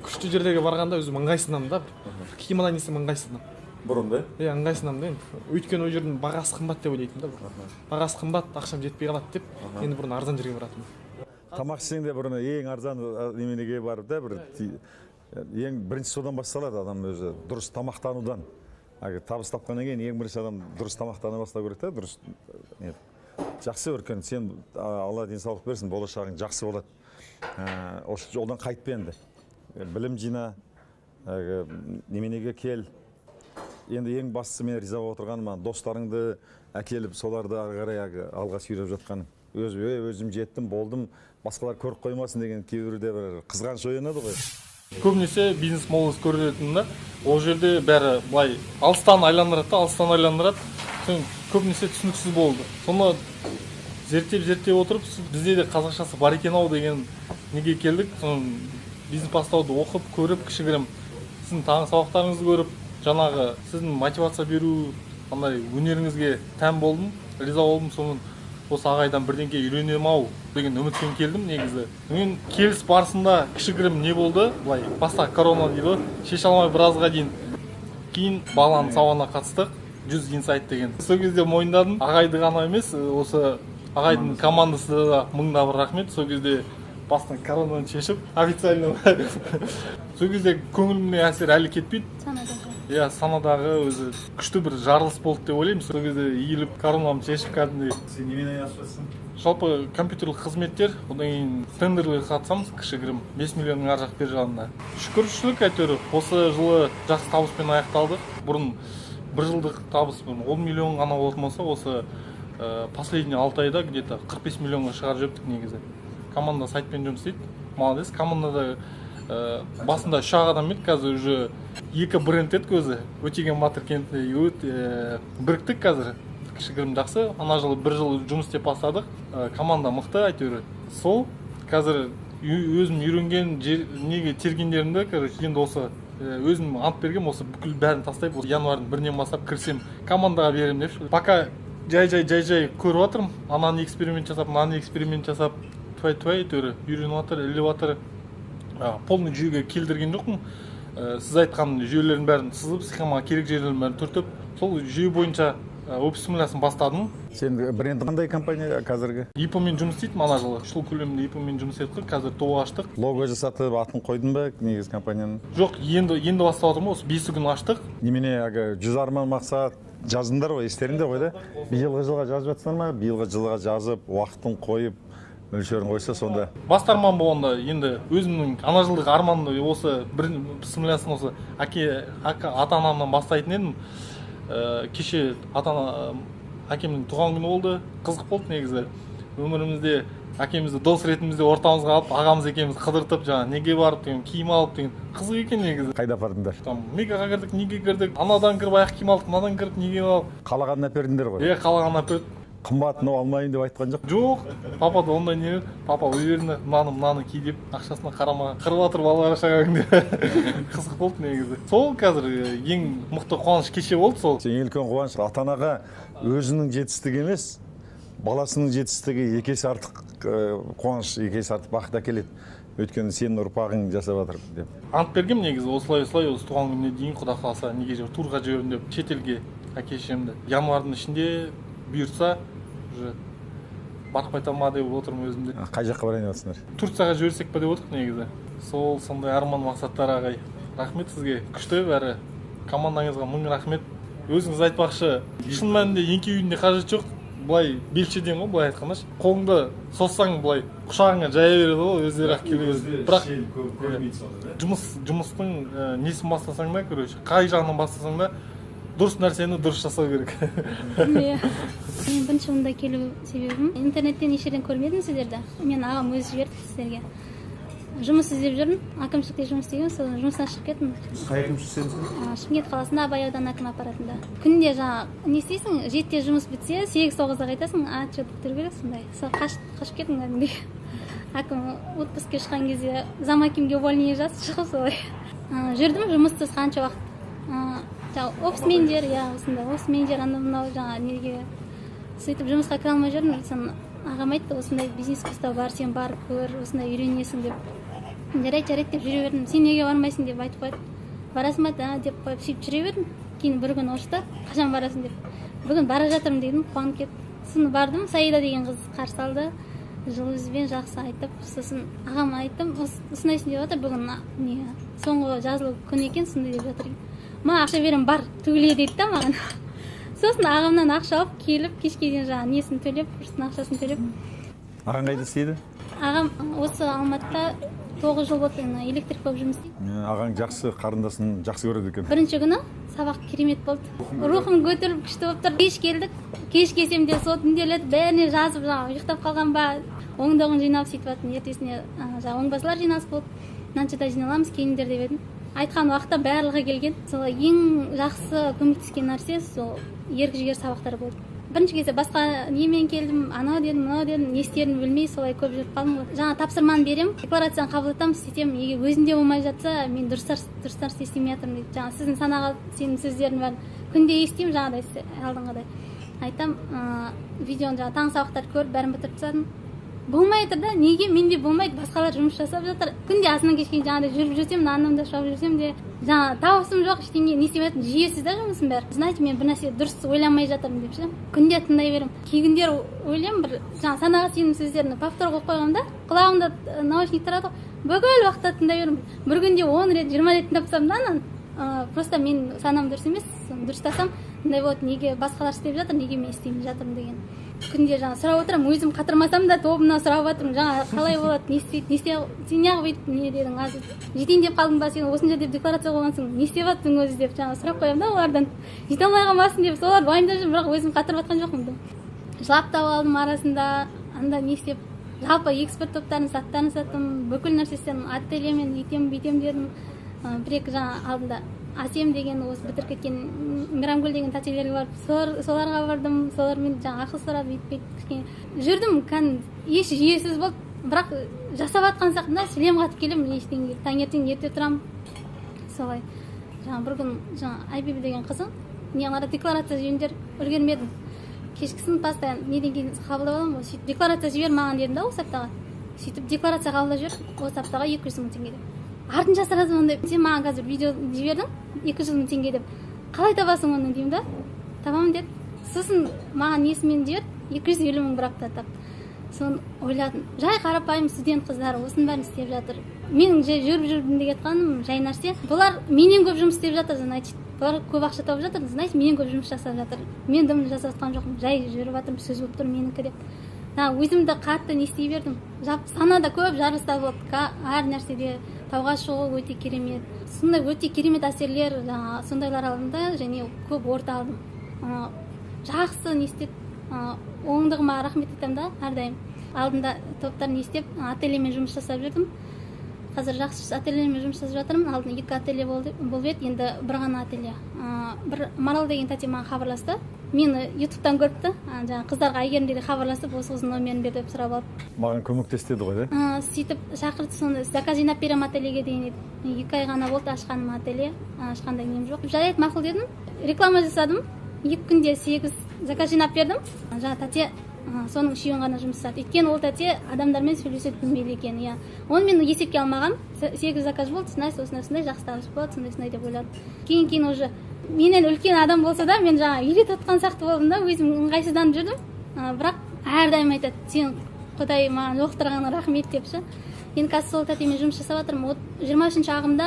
күшті жерлерге барғанда өзім ыңғайсызданамын да, бір киім алайын десем, ыңғайсызданамын. Бұрын да? Иә, ыңғайсызданамын да енді, өйткені ол жердің бағасы қымбат деп ойлайтынмын да, бір бағасы қымбат, ақшам жетпей қалады деп. Енді бұрын арзан жерге баратынмын. Тамақ ішсең де, бұрын ең арзан неменеге барып да, бір ең бірінші содан басталады, адам өзі дұрыс тамақтанудан. Әлгі табыс тапқаннан кейін ең бірінші адам дұрыс тамақтана бастау керек та, дұрыс не. Жақсы, Өркен, сен, Алла денсаулық берсін, болашағың жақсы болады. Осы жолдан қайтпа енді. Білім жина, әлгі неменеге кел. Енді ең бастысы, мен риза болып отырғаным, ана достарыңды әкеліп, соларды ары қарай әлгі алға сүйреп жатқаның. Өзім «Ей, өзім жеттім, болдым, басқалар көріп қоймасын» деген кейбіреуде бір қызғаныш оянады ғой. Көбінесе «Бизнес молодость» көретін да, ол жерде бәрі былай алыстан айландырады да, алыстан айландырады. Соны көбінесе түсініксіз болды. Соны зерттеп, зерттеп отырып, бізде де қазақшасы бар екен ау деген неге келдік. Соны бизнес бастауды оқып көріп, кішігірім сіздің таңғы сабақтарыңызды көріп, жаңағы сіздің мотивация беру андай өнеріңізге тән болдым, риза болдым. Соны осы ағайдан бірдеңке үйренемін ау деген үмітпен келдім негізі. Мен келіс барысында кішігірім не болды, былай баста корона дейді ғой, шеше алмай біразға дейін. Кейін баланың сабағына қатыстық, 100 инсайт деген. Сол кезде мойындадым, ағайды ғана емес, осы ағайдың командасына да мың да бір рахмет. Сол кезде бастан коронаны шешіп официально, сол кезде көңілімнен әсер әлі кетпейді. Санадағы. Иә, санадағы өзі күшті бір жарылыс болды деп ойлаймын. Сол кезде иіліп, коронамды шешіп кәдімгідей. Сен немен айналысып жатырсың? Жалпы компьютерлік қызметтер, одан кейін тендерлерге қатысамыз кішігірім, 5 миллионның ар жақ бер жағында. Шүкіршілік, әйтеуір осы жылы жақсы табыспен аяқталдық. Бұрын бір жылдық табыс бұрын 10 миллион ғана болатын болса, осы последний 6 айда где-то 45 миллионға шығарып жібердік. Негізі команда сайтпен жұмыс істейді, молодец. Командада басында үш ақ адам еді, қазір уже екі бренд едік өзі, Өтеген батыр кентінде өте біріктік. Қазір кішігірім жақсы, ана жылы бір жыл жұмыс істеп бастадық. Команда мықты әйтеуір. Сол қазір өзім үйренген жер, неге тергендерімді, короче, енді осы өзім ант бергенмін, осы бүкіл бәрін тастап, осы январьдың 1-інен бастап кірсем, командаға беремін деп. Пока жай жай жай жай көріп жатырмын, ананы эксперимент жасап, мынаны эксперимент жасап, туай туай әйтеуір үйреніп жатыр, іліп жатыр. Полный жүйеге келтірген жоқпын. Сіз айтқан жүйелердің бәрін сызып, схемаға керек жерлерін бәрін түртіп, сол жүйе бойынша офис бастадым. Сен бренд қандай компания қазіргі? ИП мен жұмыс істейтінмін. Ана жылы 3 жыл көлемінде ИП мен жұмыс істедік қой, қазір ТОО аштық. Лого жасатып, атын қойдың ба негізі компанияның? Жоқ, енді енді бастап жатырмын ғой, осы 5 күн аштық. Немене, әлгі 100 арман, мақсат жаздыңдар ғой, естеріңде ғой да? Биылғы жылға жазып жатсыңдар ма? Биылғы жылға жазып, уақытын қойып, мөлшерін қойса, сонда. Басты арман болғанда, енді өзімнің ана жылдық арманымды осы бір бісмілласын осы әке, ата анамнан бастайтын едім. Кеше ата ана әкемнің туған күні болды, қызық болды негізі. Өмірімізде әкемізді дос ретімізде ортамызға алып, ағамыз екеуміз қыдыртып, жаңағы неге барып деген, киім алып деген, қызық екен негізі. Қайда апардыңдар? Там Мегаға кірдік, неге кірдік, анадан кіріп аяқ киім алдық, мынадан кіріп неге алып. Қалағанын әпердіңдер ғой? Иә, қалағанын әпердік. Қымбат мынау, алмайын деп айтқан жоқ? Жоқ, папада ондай не, папа уверенно мынаны, мынаны ки деп, ақшасына қарама, қырып жатыр балалар шағаң деп. Қызық болды негізі. Сол қазір ең мықты қуаныш кеше болды сол. Ең үлкен қуаныш ата анаға өзінің жетістігі емес, баласының жетістігі екі есе артық қуаныш, екі есе артық бақыт әкеледі. Өйткені сенің ұрпағың жасап жатыр деп. Ант бергем негізі, осылай осылай осы туған күніне дейін құда қаласа неге жібер, турға жіберемін деп, шетелге әке шешемді. Январьдың ішінде бұйыртса уже барып қайтамын ба деп отырмын өзім де. Қай жаққа барайын деп жатсыңдар? Турцияға жіберсек па деп отырмық негізі. Сол сондай арман мақсаттар ағай. Рахмет сізге, күшті бәрі. Командаңызға мың рахмет. Өзіңіз айтпақшы, шын мәнінде еңкеюдің де қажеті жоқ. Былай белшеден ғой, былай айтқанда ше. Қолыңды созсаң былай құшағыңа жая береді ғой, өздері ақ келіп. Бірақ жұмыстың несін бастасаң да, короче, қай жағынан бастасаң да, дұрыс нәрсені дұрыс жасау керек. Иә. Мен бірінші мұнда келу себебім, интернеттен еш жерден көрмедім сіздерді. Мен ағам өзі жіберді сіздерге. Жұмыс іздеп жүрмін, әкімшілікте жұмыс істегенмін, сол жұмыстан шығып кеттім. Қай әкімшіліктесің? Шымкент қаласында Абай ауданы әкім аппаратында. Күнде жаңа не істейсің, 7-де жұмыс бітсе, 8-9-да қайтасың, отчет бітіру керек сондай. Сол қашып кеттім кәдімгідей. Әкім отпускке шыққан кезде зам әкімге увольнение жазып шығып солай. Жүрдім жұмыссыз қанша уақыт. Жаңа офис менеджер, иә, осындай офис менеджер, анау мынау жаңа неге сөйтіп жұмысқа кіре алмай жүрдім. Сосын ағам айтты, осындай бизнес бастау бар, сен барып көр, осындай үйренесің деп. Жарайды, жарайды деп жүре бердім. Сен неге бармайсың деп айтып қойды. Барасың ба, да, деп қойып сөйтіп жүре бердім. Кейін бір күні ұрысты, қашан барасың деп. Бүгін бара жатырмын дедім, қуанып кетті. Сосын бардым, Саида деген қыз қарсы алды. Жылы жүзбен жақсы айтып, сосын ағама айттым, осындайсын деп жатыр, бүгін не, соңғы жазылу күні екен, сондай деп жатыр. Маған ақша беремін, бар, төле дейді да маған. Сосын ағамнан ақша алып келіп, кешке дейін жаңағы несін төлеп, курстың ақшасын төлеп. Ағаң қайда істейді? Ағам осы Алматыда 9 жыл болды, электрик болып жұмыс істейді. Ағаң жақсы, қарындасын жақсы көреді екен. Бірінші күні сабақ керемет болды. Рухым көтеріліп, күшті болып тұр. Кеш келдік, кеш келсем де сол түнделетіп бәріне жазып, жаңағы ұйықтап қалған ба, оңдығын жинап сөйтіп жатырмын. Ертесіне, жаңағы оңбасылар жиналыс болды. Мынаншада жиналамыз, келіңдер деп едім. Айтқан уақытта барлығы келген. Сол ең жақсы көмектескен нәрсе сол ерік-жігер сабақтары болды. Бірінші кезде басқа немен келдім, анау дедім, мынау дедім, не істерімді білмей солай көп жүріп қалдым ғой. Жаңа тапсырманы беремін, декларацияны қабылдатамын, сөйтемін, егер өзімде болмай жатса, мен дұрыс нәрсе істемей жатырмын дейді. Жаңа сіздің санаға сенің сөздердің бәрін күнде естимін, жаңағыдай алдыңғыдай. Айтам, видеоны жаңа таң сабақтарды көріп, бәрін бітіріп тастадым. Болмай жатыр да, неге менде болмайды, басқалар жұмыс жасап жатыр. Күнде азаннан кешке дейін жаңағыдай жүріп жүрсем, нанымды шауып жүрсем де, жаңа табысым жоқ, ештеңе не істеп жатырмын, жүйесіз да жұмысым бәрі. Знаете, мен бір нәрсе дұрыс ойламай жатырмын деп ше. Күнде тыңдай беремін. Кей күндері ойлаймын, бір жаңа санаға сенім сөздерін повтор қойып қойғанмын да, құлағымда наушник тұрады ғой, бүкіл уақытта тыңдай беремін. Бір күнде 10 рет, 20 рет тыңдап тастадым да ананы. Просто мен санам дұрыс емес, соны дұрыстасам, мындай болады, неге басқалар істеп жатыр, неге мен істемей жатырмын деген. Күнде жаңа сұрап отырамын, өзім қатырмасам да тобымнан сұрап жатырмын, жаңа қалай болады, не істейді, не істей, сен неғып өйтіп не дедің, аз жетейін деп қалдың ба, сен осынша деп декларация қойғансың, не істеп жатсың өзі деп жаңа сұрап қоямын да олардан. Жете алмай қалмасын деп солар уайымдап жүрмін, бірақ өзім қатырып жатқан жоқпын да. Жылап та алдым арасында, анда не істеп, жалпы экспорт топтарын, заттарын саттым, бүкіл нәрсесін ательемен үйтем бүйтем дедім. Бір екі жаңа алдында Әсем деген осы бітіріп кеткен Мейрамгүл деген тәтелерге барып, соларға бардым, солармен жаңа ақыл сұрап, бүйтіп бүйтіп кішкене жүрдім, кәдімгі еш жүйесіз болды, бірақ жасап жатқан сияқтымын да, шлем қатып келемін ештеңеге, таңертең ерте тұрамын, солай. Жаңа бір күн жаңа Айбибі деген қызым, не қылады, декларация жіберіңдер, үлгермедім. Кешкісін постоянно неден кейін қабылдап аламын ғой, сөйтіп декларация жібер маған дедім да осы аптаға. Сөйтіп декларация қабылдап жібер, осы аптаға 200 мың теңге деп. Артынша сразу ондай, сен маған қазір видео жібердің, 200 мың теңге деп. Қалай табасың оны деймін да, табамын деді. Сосын маған несімен жіберді, 250 мың бір апта тапты. Соны ойладым, жай қарапайым студент қыздар осының бәрін істеп жатыр. Менің жай жүріп жүрдім деп жатқаным жай нәрсе. Бұлар менен көп жұмыс істеп жатыр, значит, бұлар көп ақша тауып жатыр, значит, менен көп жұмыс жасап жатыр. Мен дым жасап жатқан жоқпын, жай жүріп жатырмын, сөз болып тұр менікі деп. Өзімді қатты не істей бердім. Жалпы санада көп жарылыстар болды, әр нәрседе. Тауға шығу өте керемет, сондай өте керемет әсерлер, жаңағы сондайлар алдым да, және көп орта алдым. Жақсы не істеп, оңдығыма рахмет айтамын да әрдайым. Алдында топтар не істеп, ательемен жұмыс жасап жүрдім. Қазір жақсы ательемен жұмыс жасап жатырмын. Алдында екі ателье болды, болып еді, енді бір ғана ателье. Бір Марал деген тәте маған хабарласты, мені Ютубтан көріпті. Жаңағы қыздарға, Әйгерімдерге хабарласып, осы қыздың номерін бер деп сұрап алып, Маған көмектес деді ғой, да? Сөйтіп шақырды. Соны заказ жинап беремін ательеге деген еді. 2 ай ғана болды ашқаным ателье, ешқандай нем жоқ. Жарайды, мақұл дедім, реклама жасадым. 2 күнде сегіз заказ жинап бердім. Жаңа тәте, соның үшеуін ғана жұмыс жасады, өйткені ол тәте адамдармен сөйлесе білмейді екен, иә. Оны мен есепке алмағанмын. Сегіз заказ болды, значит, осындай, осындай жақсы табыс болады, сондай, сондай деп ойладым. Кейін, кейін уже менен үлкен адам болса да, мен жаңа үйретіп жатқан сияқты болдым да, өзім ыңғайсызданып жүрдім. Бірақ әрдайым айтады: «Сен, Құдай маған жолықтырғаныңа рахмет», — деп ше. Енді қазір сол тәтемен жұмыс жасап жатырмын. Вот 23-ағымда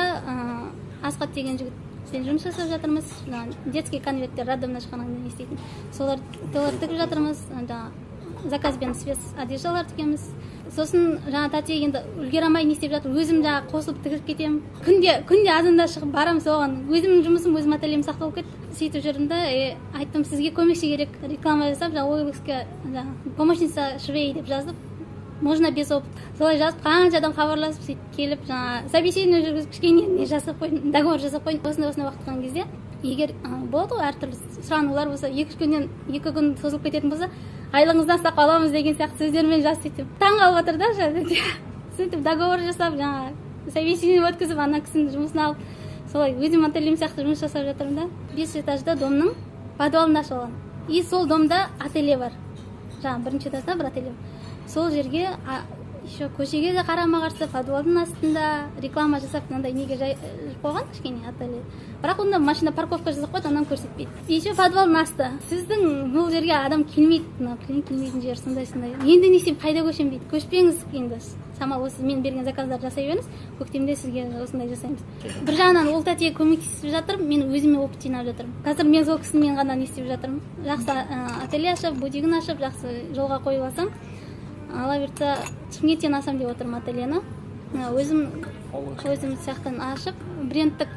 Асхат деген жігітпен жұмыс жасап жатырмыз. Жаңағы детский конверттер, роддомнан шыққаннан кейін не істейтін, солар тігіп жатырмыз. Жаңағы заказбен спецодеждалар тігеміз. Сосын жаңа тәте енді үлгере алмай не істеп жатыр, өзім жаңағы қосылып тігіп кетемін. Күнде, күнде азанда шығып барамын соған. Өзімнің жұмысым, өзім ательем сияқты болып кетті. Сөйтіп жүрдім да, айттым: «Сізге көмекші керек». Реклама жасап, жаңағы OLX-ке жаңағы «помощница швей» деп жазып, можно без опыта, солай жазып, қанша адам хабарласып, сөйтіп келіп, жаңағы собеседование жүргізіп, кішкене не жасап қойдым, договор жасап қойдым. Осындай, осындай уақыт қалған кезде, егер болады ғой, әртүрлі сұранулар болса, 2-үш күннен, 2 күн созылып кететін болса, айлығыңыздан ұстап қаламыз деген сияқты сөздермен жазып, сөйтіп таң қалып жатыр да жаңағы. Сөйтіп договор жасап, жаңағы собеседование өткізіп, ана кісінің жұмысын алып, солай өзім ательем сияқты жұмыс жасап жатырмын да. Бес этажда домның подвалында ашып алған, и сол домда ателье бар, жаңағы бірінші этажда бір ателье бар. Сол жерге, еще көшеге де қарама қарсы, подвалдың астында реклама жасап, мынандай неге жай қойған кішкене ателье, бірақ онда машина парковка жасап қойды, ананы көрсетпейді. Еще подвалдың асты, сіздің бұл жерге адам келмейді, мынау клиент келмейтін жер, сондай, сондай. Енді не істеймін, қайда көшемін дейді. Көшпеңіз енді, шамалы осы мен берген заказдарды жасай беріңіз, көктемде сізге осындай жасаймыз. Бір жағынан ол тәтеге көмектесіп жатырмын, мен өзіме опыт жинап жатырмын. Қазір мен сол кісімен ғана не істеп жатырмын. Жақсы ателье ашып, бутигін ашып, жақсы жолға қойып алсам, Алла бұйыртса, Шымкенттен ашамын деп отырмын ательені. Өзім, өзім сияқтан ашып, брендтік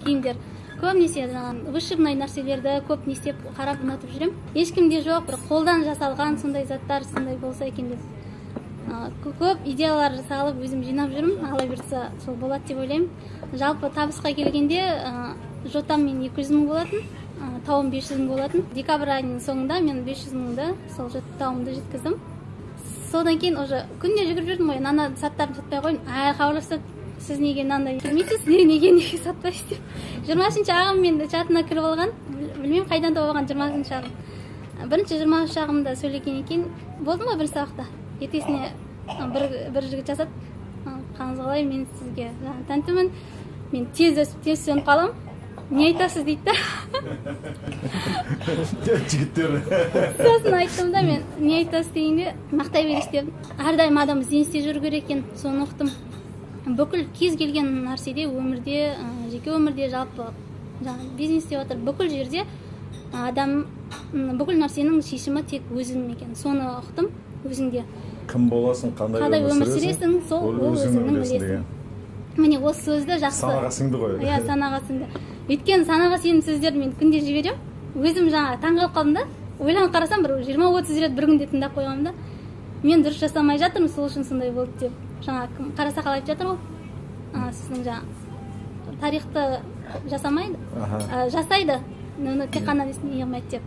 киімдер, көбінесе жаңағы вышивной нәрселерді көп не істеп, қарап, ұнатып жүремін. Ешкімде жоқ бір қолдан жасалған сондай заттар, сондай болса екен деп көп идеялар салып, өзім жинап жүрмін. Алла бұйыртса, сол болады деп ойлаймын. Жалпы табысқа келгенде, жотам мен 200 мың болатын, тауым 500 мың болатын. Декабрь айының соңында мен 500 мыңды, сол тауымды жеткіздім. Содан кейін уже күнде жүгіріп жүрдім ғой, ана заттарымды сатпай қойдым. Әлі хабарласады: «Сіз неге мынандай келмейсіз, неге, неге сатпайсыз?» — деп. 23-ағым мен чатына кіріп алған, білмеймін, қайдан тауып алған. 20-ағым, бірінші 23-ағымда сөйлегеннен кейін болды ма, бір сабақта ертесіне бір жігіт жазады: «Қалыңыз қалай? Мен сізге жаңағы тәнтімін, мен тез өсіп, тез сөніп қаламын, не айтасыз?» — дейді да. Жігіттер. Сосын айттым да мен: «Не айтасыз?» — дегенде, «Мақтай бересіз», — дедім. Әрдайым адам ізденісте жүру керек екен, соны ұқтым. Бүкіл кез келген нәрседе, өмірде, жеке өмірде, жалпы жаңағы бизнес деп жатыр, бүкіл жерде адам, бүкіл нәрсенің шешімі тек өзің екен, соны ұқтым өзіңде. Кім боласың, қандай Қандай өмір сүресің, сол ол ол өзіңнің өзіңнің үлесің үлесің. деген. Міне, осы сөзді жақсы Санаға сіңді ғой. Иә, санаға сіңді. Өйткені санаға сенім сөздерді мен күнде жіберемін. Өзім жаңа таңқалып қалдым да, ойланып қарасам, бір 20-30 рет бір күнде тыңдап қойғанмын да. Мен дұрыс жасамай жатырмын, сол үшін сондай болды деп. Жаңа кім, Қарасақал айтып жатыр ғой, сіздің жаңа тарихты жасамайды, жасайды, оны тек қана не қылмайды деп.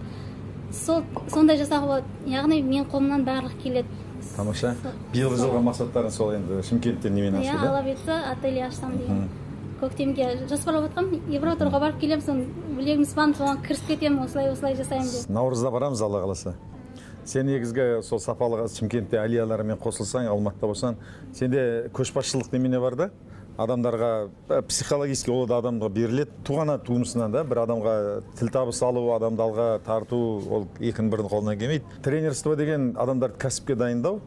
Сол сондай жасауға болады, яғни мен қолымнан барлық келеді. Тамаша. Биылғы жылға мақсаттарың сол енді Шымкентте немен Иә. ашу да? Алла бұйыртса, ателье ашсам деген көктемге жоспарлап жатқанмын. Евротурға барып келемін, соны білегім сыбанып, соған кірісіп кетемін, осылай, осылай жасаймын деп. Наурызда барамыз, Алла қаласа. Сен негізгі сол сапалы Шымкентте алиялармен қосылсаң, Алматыда болсаң, сенде көшбасшылық немене бар да, адамдарға психологически ол да адамға беріледі туғана тумысынан да. Бір адамға тіл табыс алу, адамды алға тарту, ол екінің бірінің қолынан келмейді. Тренерство деген адамдарды кәсіпке дайындау.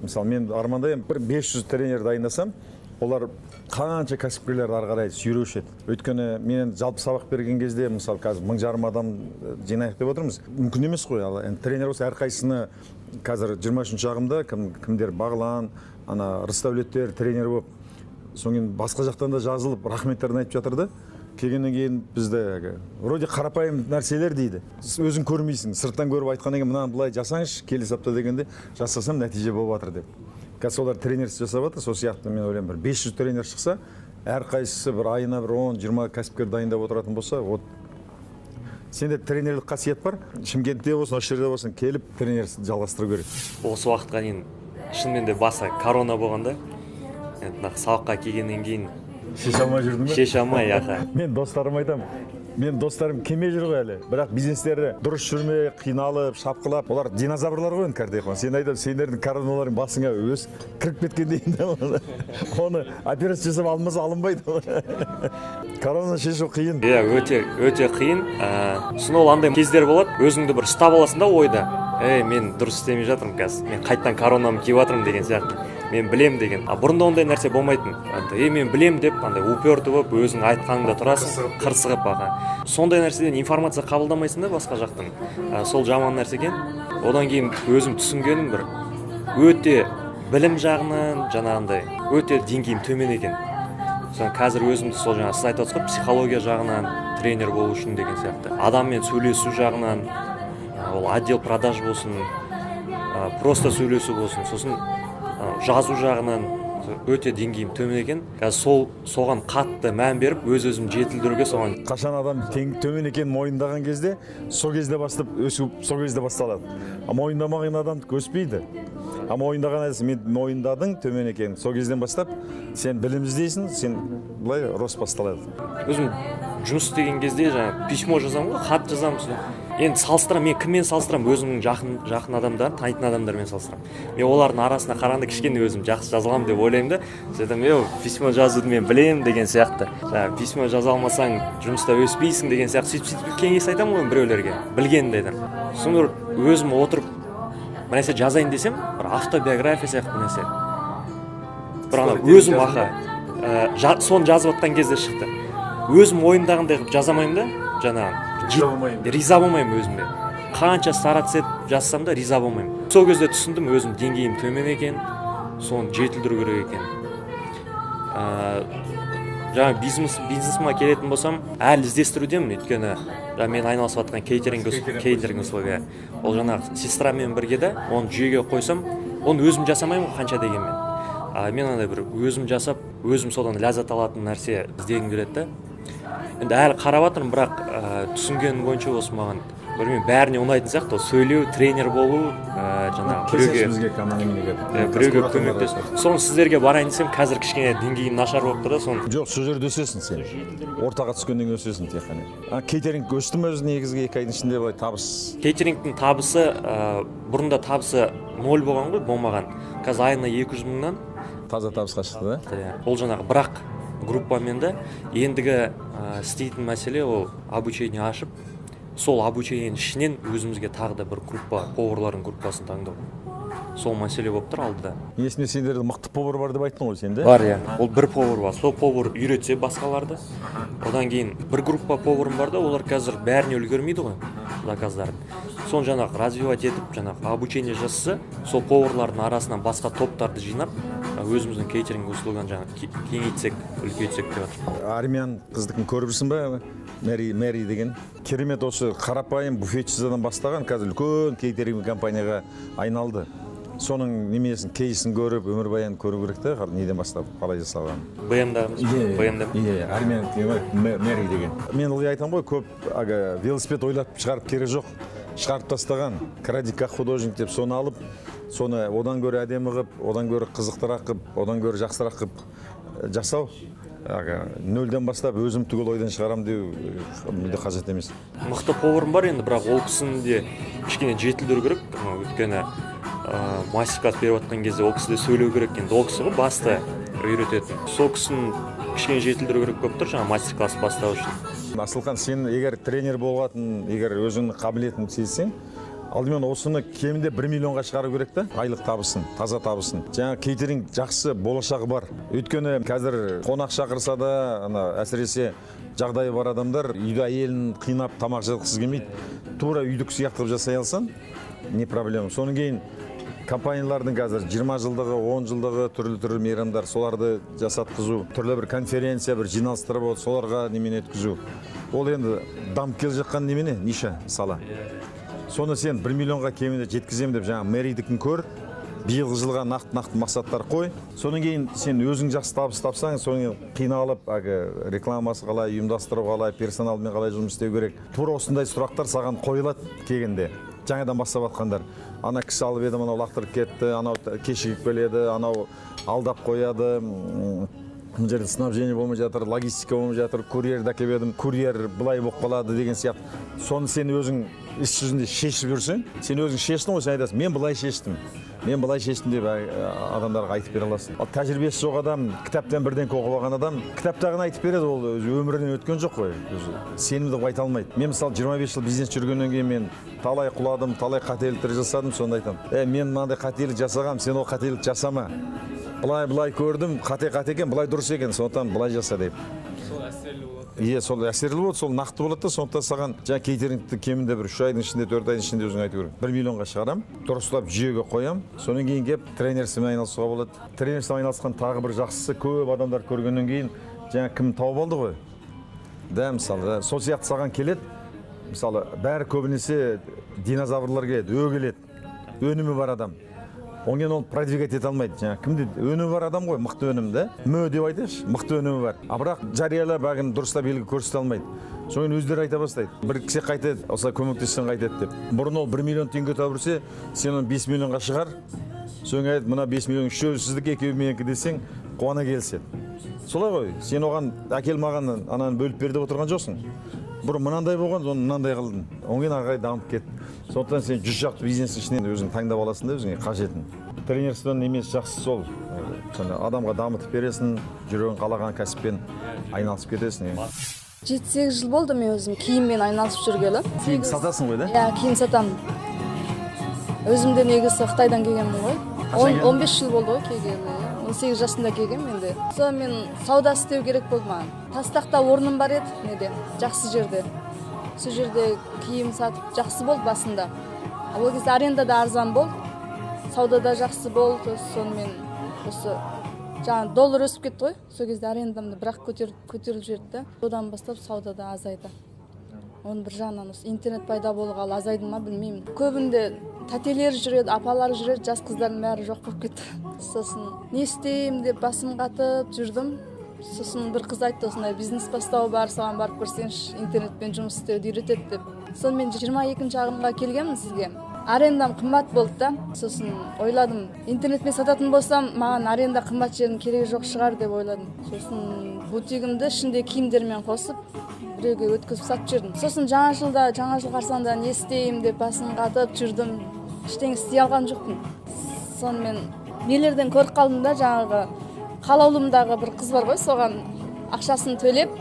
Мысалы, мен армандаймын, бір 500 тренер дайындасам, олар қанша кәсіпкерлерді ары қарай сүйреуші еді. Өйткені мен жалпы сабақ берген кезде, мысалы, қазір 1500 адам жинайық деп отырмыз, мүмкін емес қой. Ал енді тренер болса, әрқайсысыны қазір 23-ағымда кім кімдер, Бағлан, ана Рысдәулеттер тренер болып Содан кейін басқа жақтан да жазылып, рахметтерін айтып жатыр да. Келгеннен кейін бізді әлгі, вроде қарапайым нәрселер дейді, өзің көрмейсің, сырттан көріп айтқаннан кейін, мынаны былай жасаңызшы келесі апта дегенде, жасасам, нәтиже болып жатыр деп. Қазір солар тренер жасап жатыр. Сол сияқты мен ойлаймын, бір 500 тренер шықса, әрқайсысы бір айына бір 10-20 кәсіпкер дайындап отыратын болса. Вот сенде тренерлік қасиет бар, Шымкентте болсын, осы жерде болсын, келіп тренер жалғастыру керек. Осы уақытқа дейін шынымен де басы корона болған да. Енді мына сабаққа келгеннен кейін шеше алмай жүрдің бе? Шеше алмай, аха. Мен достарыма айтамын, мен достарым келмей жүр ғой әлі, бірақ бизнестері дұрыс жүрмей, қиналып, шапқылап, олар динозаврлар ғой енді, картайған. Сен айтамын, сендердің короналарың басыңа өз кіріп кеткен дейін да, оны операция жасап алмаса, алынбайды. Корона шешу қиын. Иә, өте өте қиын. Сосын ол андай кездер болады, өзіңді бір ұстап аласың да ойда: ей, мен дұрыс істемей жатырмын, қазір мен қайтадан коронамды киіп жатырмын деген сияқты, мен білем деген. А бұрында ондай нәрсе болмайтын. Андай, ей, мен білем деп, андай упертый болып, өзің айтқаныңда тұрасың, қырсығып, аха. Сондай нәрседен информация қабылдамайсың да басқа жақтан. Сол жаман нәрсе екен. Одан кейін өзім түсінгенім, бір өте білім жағынан жаңағындай өте деңгейім төмен екен. Соны қазір өзімді сол жаңа сіз айтып отырсыз ғой, психология жағынан тренер болу үшін деген сияқты, адаммен сөйлесу жағынан, ол отдел продаж болсын, просто сөйлесу болсын, сосын жазу жағынан өте деңгейім төмен екен. Қазір сол соған қатты мән беріп, өз өзімді жетілдіруге соған. Қашан адам тең, төмен екенін мойындаған кезде, сол кезде бастап өсу, сол кезде басталады. А мойындамаған адам өспейді. А мойындаған адам, мен мойындадың төмен екенін, сол кезден бастап сен білім іздейсің, сен былай рост басталады. Өзім жұмыс істеген кезде жаңағы письмо жазамын ғой, хат жазамын. Сосын енді салыстырамын, мен кіммен салыстырамын? Өзімнің жақын жақын адамдар, танитын адамдармен салыстырамын. Мен олардың арасына қарағанда кішкене өзім жақсы жаза аламын деп ойлаймын да. Сосын айтамын: е, письмо жазуды мен білемін деген сияқты. Жаңағы письмо жаза алмасаң, жұмыста өспейсің деген сияқты, сөйтіп сөйтіп кеңес айтамын ғой біреулерге, білгенімді айтамын. Сосын бір өзім отырып бір нәрсе жазайын десем, бір автобиография сияқты бір нәрсе, бір ана өзім, аха, соны жазып жатқан кезде шықты. Өзім ойымдағындай қылып жаза алмаймын да, жаңағы Риза болмаймын. Риза болмаймын өзіме. Қанша стараться етіп жазсам да, риза болмаймын. Сол кезде түсіндім, өзім деңгейім төмен екен, соны жетілдіру керек екен. Жаңа бизнесіме келетін болсам, әлі іздестірудемін, өйткені жаңа мен айналысып жатқан кейтеринг, кейтеринг услуга, ол жаңағы сестрамен бірге да. Оны жүйеге қойсам, оны өзім жасамаймын ғой қанша дегенмен. А мен андай бір өзім жасап, өзім содан ләззат алатын нәрсе іздегім келеді да. Енді әлі қарап жатырмын, бірақ түсінгенім бойынша, осы маған, білмеймін, бәріне ұнайтын сияқты ол сөйлеу, тренер болу, жаңағы біреуге бізге команда. Иә, біреуге көмектесу. Соны сіздерге барайын десем, қазір кішкене деңгейім нашар болып тұр да, соны. Жоқ, сол жерде өсесің сен, ортаға түскеннен кейін өсесің тек қана. А кейтеринг өсті ме өзі негізгі 2 айдың ішінде былай табыс? Кейтерингтің табысы, бұрында табысы ноль болған ғой, болмаған. Қазір айына 200 мыңнан. Таза табысқа шықты да. Иә, ол жаңағы бірақ группамен да. Ендігі істейтін мәселе ол обучение ашып, сол обучениенің ішінен өзімізге тағы да бір группа, поварлардың группасын таңдау, сол мәселе болып тұр алдыда. Есімде, сендерде мықты повар бар деп айттың ғой сен де. Бар, иә, ол бір повар бар. Сол повар үйретсе басқаларды, одан кейін бір группа поварым бар да, олар қазір бәріне үлгермейді ғой заказдарын. Соны жаңағы развивать етіп, жаңағы обучение жасаса, сол поварлардың арасынан басқа топтарды жинап, өзіміздің кейтеринг услуганы жаңағы кеңейтсек, үлкейтсек деп жатыр. Армян қыздікін көріп жүрсің ба, Мэри, Мэри деген? Керемет, осы қарапайым буфетчицадан бастаған, қазір үлкен кейтеринг компанияға айналды. Соның немесін, кейсін көріп, өмірбаянын көру керек та, неден бастап, қалай жасалғанын. БМда, БМда. Иә, армян Мэри деген. Мен ылғи айтамын ғой, көп әлгі велосипед ойлап шығарып керек жоқ, шығарып тастаған, кради как художник деп, соны алып, соны одан гөрі әдемі қылып, одан гөрі қызықтырақ қылып, одан гөрі жақсырақ қылып жасау. Әлгі нөлден бастап өзім түгел ойдан шығарамын деу мүлде қажет емес. Мықты поварым бар енді, бірақ ол кісіні де кішкене жетілдіру керек, өйткені мастер класс беріп жатқан кезде ол кісі де сөйлеу керек. Енді ол кісі ғой басты үйрететін. Сол кісіні кішкене жетілдіру керек болып тұр жаңағы мастер класс бастау үшін. Асылхан, сен егер тренер болатын, егер өзіңнің қабілетіңді сезсең, алдымен осыны кемінде 1 миллионға шығару керек та, айлық табысын, таза табысын. Жаңа кейтеринг жақсы болашағы бар, өйткені қазір қонақ шақырса да, ана әсіресе жағдайы бар адамдар үйде әйелін қинап тамақ жасағысы келмейді. Тура үйдікі сияқты қылып жасай алсаң, не проблема. Содан кейін Компаниялардың қазір 20 жылдығы, 10 жылдығы, түрлі-түрлі мейрамдар, соларды жасатқызу, түрлі бір конференция, бір жиналыстар болады, соларға немене өткізу. Ол енді дамып келе жатқан немене, ниша, сала. Соны сен 1 миллионға кемінде жеткіземін деп жаңа мэридікін көр, биылғы жылға нақты-нақты мақсаттар қой. Содан кейін сен өзің жақсы табыс тапсаң, содан кейін қиналып, әлгі рекламасы қалай, ұйымдастыру қалай, персоналмен қалай жұмыс істеу керек. Тура осындай сұрақтар саған қойылады келгенде. Жаңадан бастап жатқандар. Ана кісі алып еді, мынау лақтырып кетті, анау кешігіп келеді, анау алдап қояды. Мына жерде снабжение болмай жатыр, логистика болмай жатыр, курьерді әкеліп едім, курьер былай болып қалады деген сияқты. Соны сен өзің іс жүзінде шешіп жүрсең, сен өзің шештің ғой, сен айтасың, мен былай шештім, мен былай шештім деп адамдарға айтып бере аласың. Ал тәжірибесі жоқ адам, кітаптан бірдеңке оқып алған адам, кітаптағыны айтып береді, ол өзі өмірінен өткен жоқ қой, өзі сенімді қылып айта алмайды. Мен мысалы 25 жыл бизнес жүргеннен кейін мен талай құладым, талай қателіктер жасадым, сонда айтамын, мен мынандай қателік жасағанмын, сен ол қателік жасама. Былай былай көрдім, қате қате екен, былай дұрыс екен, сондықтан былай жаса деп. Сол әсерлі болады. Иә, сол әсерлі болады, сол нақты болады да, сондықтан саған жаңа кейтерингті кемінде бір 3 айдың ішінде, 4 айдың ішінде өзің айту керек. 1 миллионға шығарам, дұрыстап жүйеге қоям, содан кейін келіп тренерсімен айналысуға болады. Тренерсімен айналысқан тағы бір жақсысы, көп адамдар көргеннен кейін жаңа кім тауып алды ғой. Да, мысалы, да, сол сияқты саған келеді. Мысалы, бәрі көбінесе динозаврлар келеді, келеді, өнімі бар адам. Одан кейін ол продвигать ете алмайды. Жаңа кімде өнімі бар адам ғой, мықты өнім да. Мө деп айтайықшы, мықты өнімі бар. А бірақ жариялап, әлгіні дұрыстап елге көрсете алмайды. Содан кейін өздері айта бастайды. Бір кісі қайтеді, осылай көмектессең қайтеді деп. Бұрын ол 1 миллион теңге тауып жүрсе, сен оны 5 миллионға шығар. Содан кейін айтады, мына 5 миллион үшеуі сіздікі, екеуі менікі десең, қуана келіседі. Солай ғой, сен оған әкел маған ананы бөліп бер деп отырған жоқсың. Бұрын мынандай болған, соны мынандай қылдың. Одан кейін ары қарай дамып кетті. Сондықтан сен 100 шақты бизнес ішінен өзің таңдап аласың да өзіңе қажетін. Тренерствоның немесі жақсы сол. Сонда адамға дамытып бересің, жүрегің қалаған кәсіппен айналысып кетесің. 7-8 жыл болды мен өзім киіммен айналысып жүргелі. Киім сатасың ғой, да? Иә, киім сатамын. Өзім де негізі Қытайдан келгенмін ғой. Қашан келдің? 15 жыл болды ғой келгелі. 18 жасында келгенмін енді. Сол мен сауда істеу керек болды маған. Тастақта орным бар еді, неде, жақсы жерде. Сол жерде киім сатып жақсы болды басында. Ол кезде аренда да арзан болды, сауда да жақсы болды. Сонымен осы жаңа доллар өсіп кетті ғой, сол кезде арендамды бірақ көтеріліп жіберді да. Одан бастап сауда да азайды. Оның бір жағынан осы интернет пайда болғалы азайды ма білмеймін. Көбінде тәтелер жүреді, апалар жүреді, жас қыздардың бәрі жоқ болып кетті. Сосын не істеймін деп басым қатып жүрдім. Сосын бір қыз айтты, осындай бизнес бастау бар, соған барып көрсеңші, интернетпен жұмыс істеуді үйретеді деп. Сонымен 22-ші ағымға келгенмін сізге. Арендам қымбат болды да. Сосын ойладым, интернетпен сататын болсам, маған аренда қымбат жердің керегі жоқ шығар деп ойладым. Сосын бутигімді ішінде киімдермен қосып біреуге өткізіп сатып жібердім. Сосын жаңа жылда, жаңа жыл қарсаңында не істеймін деп басым қатып жүрдім. Ештеңе істей алған жоқпын. Сонымен нелерден көріп қалдым да, жаңағы Қалаулымдағы бір қыз бар ғой, соған ақшасын төлеп,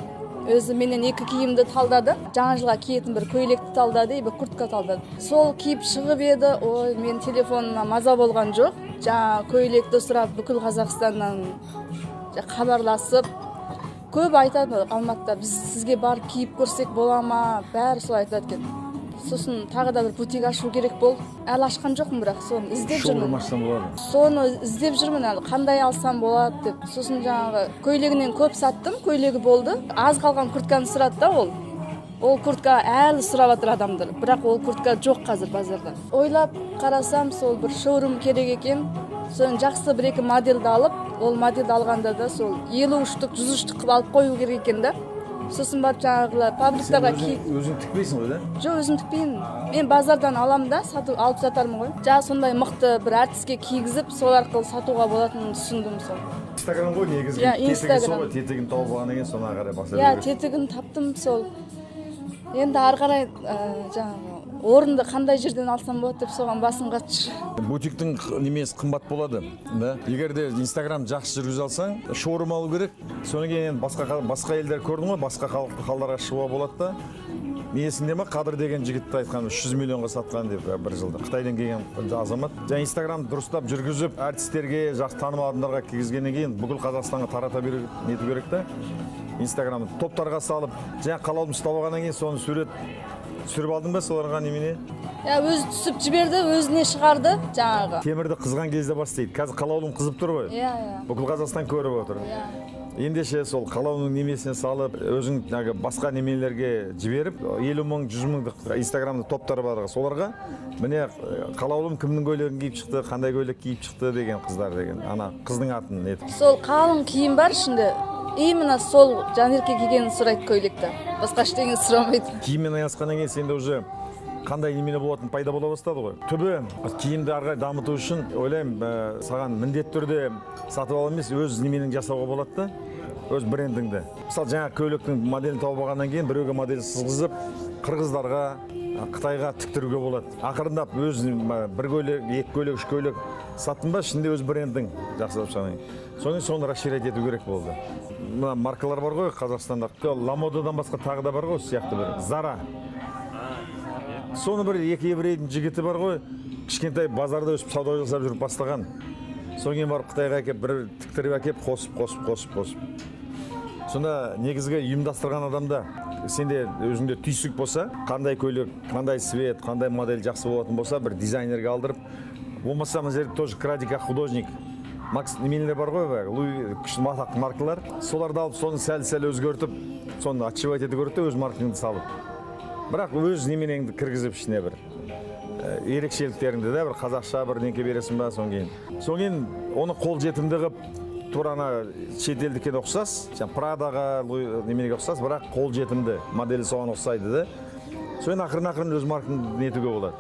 өзі менен 2 киімді талдады. Жаңа жылға киетін бір көйлекті талдады, бір куртка талдады. Сол киіп шығып еді, ой, мен телефоныма маза болған жоқ. Жаңа көйлекті сұрап бүкіл Қазақстаннан хабарласып, көп айтады Алматыда, біз сізге барып киіп көрсек бола ма, бәрі солай айтады екен. Сосын тағы да бір бутик ашу керек болды. Әлі ашқан жоқпын, бірақ соны іздеп жүрмін. Шоурум ашсам болады. Соны іздеп жүрмін әлі, қандай алсам болады деп. Сосын жаңағы көйлегінен көп саттым, көйлегі болды. Аз қалған куртканы сұрады да ол. Ол куртка әлі сұрап жатыр адамдар, бірақ ол куртка жоқ қазір базарда. Ойлап қарасам, сол бір шоурум керек екен. Соны жақсы бір екі модельді алып, ол модельді алғанда да сол 50 штук, 100 штук қылып алып қою керек екен да. Сосын барып жаңағылар фабриктарға киіп. Өзің тікпейсің ғой, да? Жоқ, өзім тікпеймін. Мен базардан аламын да, алып сатармын ғой. Жаңа сондай мықты бір әртіске кигізіп, сол арқылы сатуға болатынын түсіндім сол. Инстаграм ғой негізгі. Иә, Тетігі Инстаграм. сол ғой, тетігін тауып алғаннан кейін соны ары қарай баса Иә, беру керек. тетігін таптым сол. Енді ары қарай жаңағы орынды қандай жерден алсам болады деп соған басым қатты. Бутиктің немесі қымбат болады, да? Егер де Инстаграм жақсы жүргізе алсаң, шоурум алу керек. Содан кейін енді басқа елдер көрдің ғой, басқа қалаларға шығуға болады да. Мен есімде ма, Қадыр деген жігітті айтқан, 300 миллионға сатқан деп бір жылда. Қытайдан келген азамат. Жаңа Инстаграм дұрыстап жүргізіп, әртістерге, жақсы танымал адамдарға кигізгеннен кейін бүкіл Қазақстанға тарата беру, нету керек та. Инстаграмды топтарға салып, жаңа Қалаулым ұстап алғаннан кейін соны сурет Түсіріп алдың ба соларға, немене? Иә, өзі түсіп жіберді, өзіне шығарды жаңағы. Темірді қызған кезде бас дейді. Қазір Қалаулым қызып тұр ғой. иә иә Бүкіл Қазақстан көріп отыр. Ендеше сол Қалаулымның немесіне салып, өзің жаңағы басқа неменелерге жіберіп, 50 000, 100 мыңдық Инстаграмда топтар бар, соларға: «Міне, Қалаулым кімнің көйлегін киіп шықты, қандай көйлек киіп шықты» деген, қыздар деген, ана қыздың атын нетіп. Сол қалың киім бар ішінде, именно сол Жанерке кигенін сұрайды көйлекті, басқа ештеңе сұрамайды. Киіммен айналысқаннан кейін сенде уже қандай немене болатын пайда бола бастады ғой. Түбі киімді ары қарай дамыту үшін, ойлаймын, саған міндетті түрде сатып алу емес, өз неменеңді жасауға болады да, өз брендіңді. Мысалы, жаңа көйлектің моделін тауып алғаннан кейін біреуге модель сызғызып, қырғыздарға, қытайға тіктіруге болады. Ақырындап өз бір көйлек, екі көйлек, үш көйлек саттың ба, ішінде өз брендің жақсылап шығарайын. Содан кейін соны расширять ету керек болды. Мына маркалар бар ғой Қазақстанда, Ламодадан басқа тағы да бар ғой осы сияқты бір, Зара. Соны бір екі еврейдің жігіті бар ғой, кішкентай базарда өсіп, сауда жасап жүріп бастаған. Содан кейін барып Қытайға әкеліп, бір тіктіріп әкеліп, қосып, қосып, қосып, қосып. Сонда негізгі ұйымдастырған адамда, сенде өзіңде түйсік болса, қандай көйлек, қандай цвет, қандай модель жақсы болатын болса, бір дизайнерге алдырып, болмаса мына жерде тоже кради как художник, Макс неменелер бар ғой, бәрі, Луи, күшті атақты маркалар, соларды алып, соны сәл сәл өзгертіп, соны отшивать ету керек те, өз маркаңды салып, бірақ өз неменеңді кіргізіп, ішіне бір ерекшеліктеріңді да, бір қазақша бірдеңке бересің ба. Содан кейін оны қол жетімді қылып, тура ана шетелдікке ұқсас, жаңа Прадаға, неменеге ұқсас, бірақ қол жетімді, моделі соған ұқсайды да. Содан ақырын ақырын өз маркаңды нетуге болады.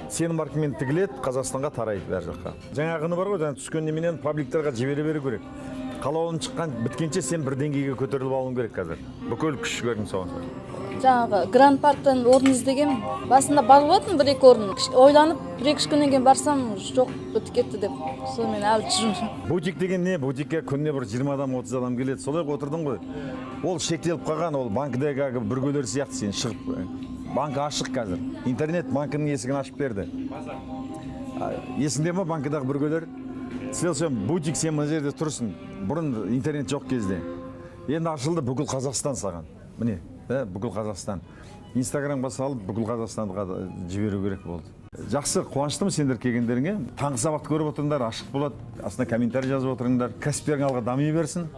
Сенің маркаңмен тігіледі, Қазақстанға тарайды, бәр жаққа. Жаңағыны бар ғой, жаңа түскен неменен пабликтарға жібере беру керек. Қалауың шыққан біткенше сен бір деңгейге көтеріліп алуың керек. Қазір бүкіл күш жігерің соған. Жаңағы Гранд Парктан орын іздегенмін. Басында барып болатын бір екі орын. Ойланып, бір екі үш күннен кейін барсам, жоқ, бітіп кетті деп. Сонымен әлі жүрмін. Бутик деген не? Бутикке күніне бір 20 адам, 30 адам келеді, солай отырдың ғой. Ол шектеліп қалған, ол банкідегі әлгі бүргелер сияқты. Сен шығып, банк ашық қазір, интернет банкінің есігін ашып берді. Есіңде ма банкідағы бүргелер? Сен бутик, сен мына жерде тұрсың, бұрын интернет жоқ кезде. Енді ашылды, бүкіл Қазақстан саған, міне да, бүкіл Қазақстан. Инстаграмға салып, бүкіл Қазақстанға да жіберу керек болды. Жақсы, қуаныштымын сендер келгендеріңе. Таңғы сабақты көріп отырыңдар, ашық болады, астына комментарий жазып отырыңдар. Кәсіптерің алға дами берсін.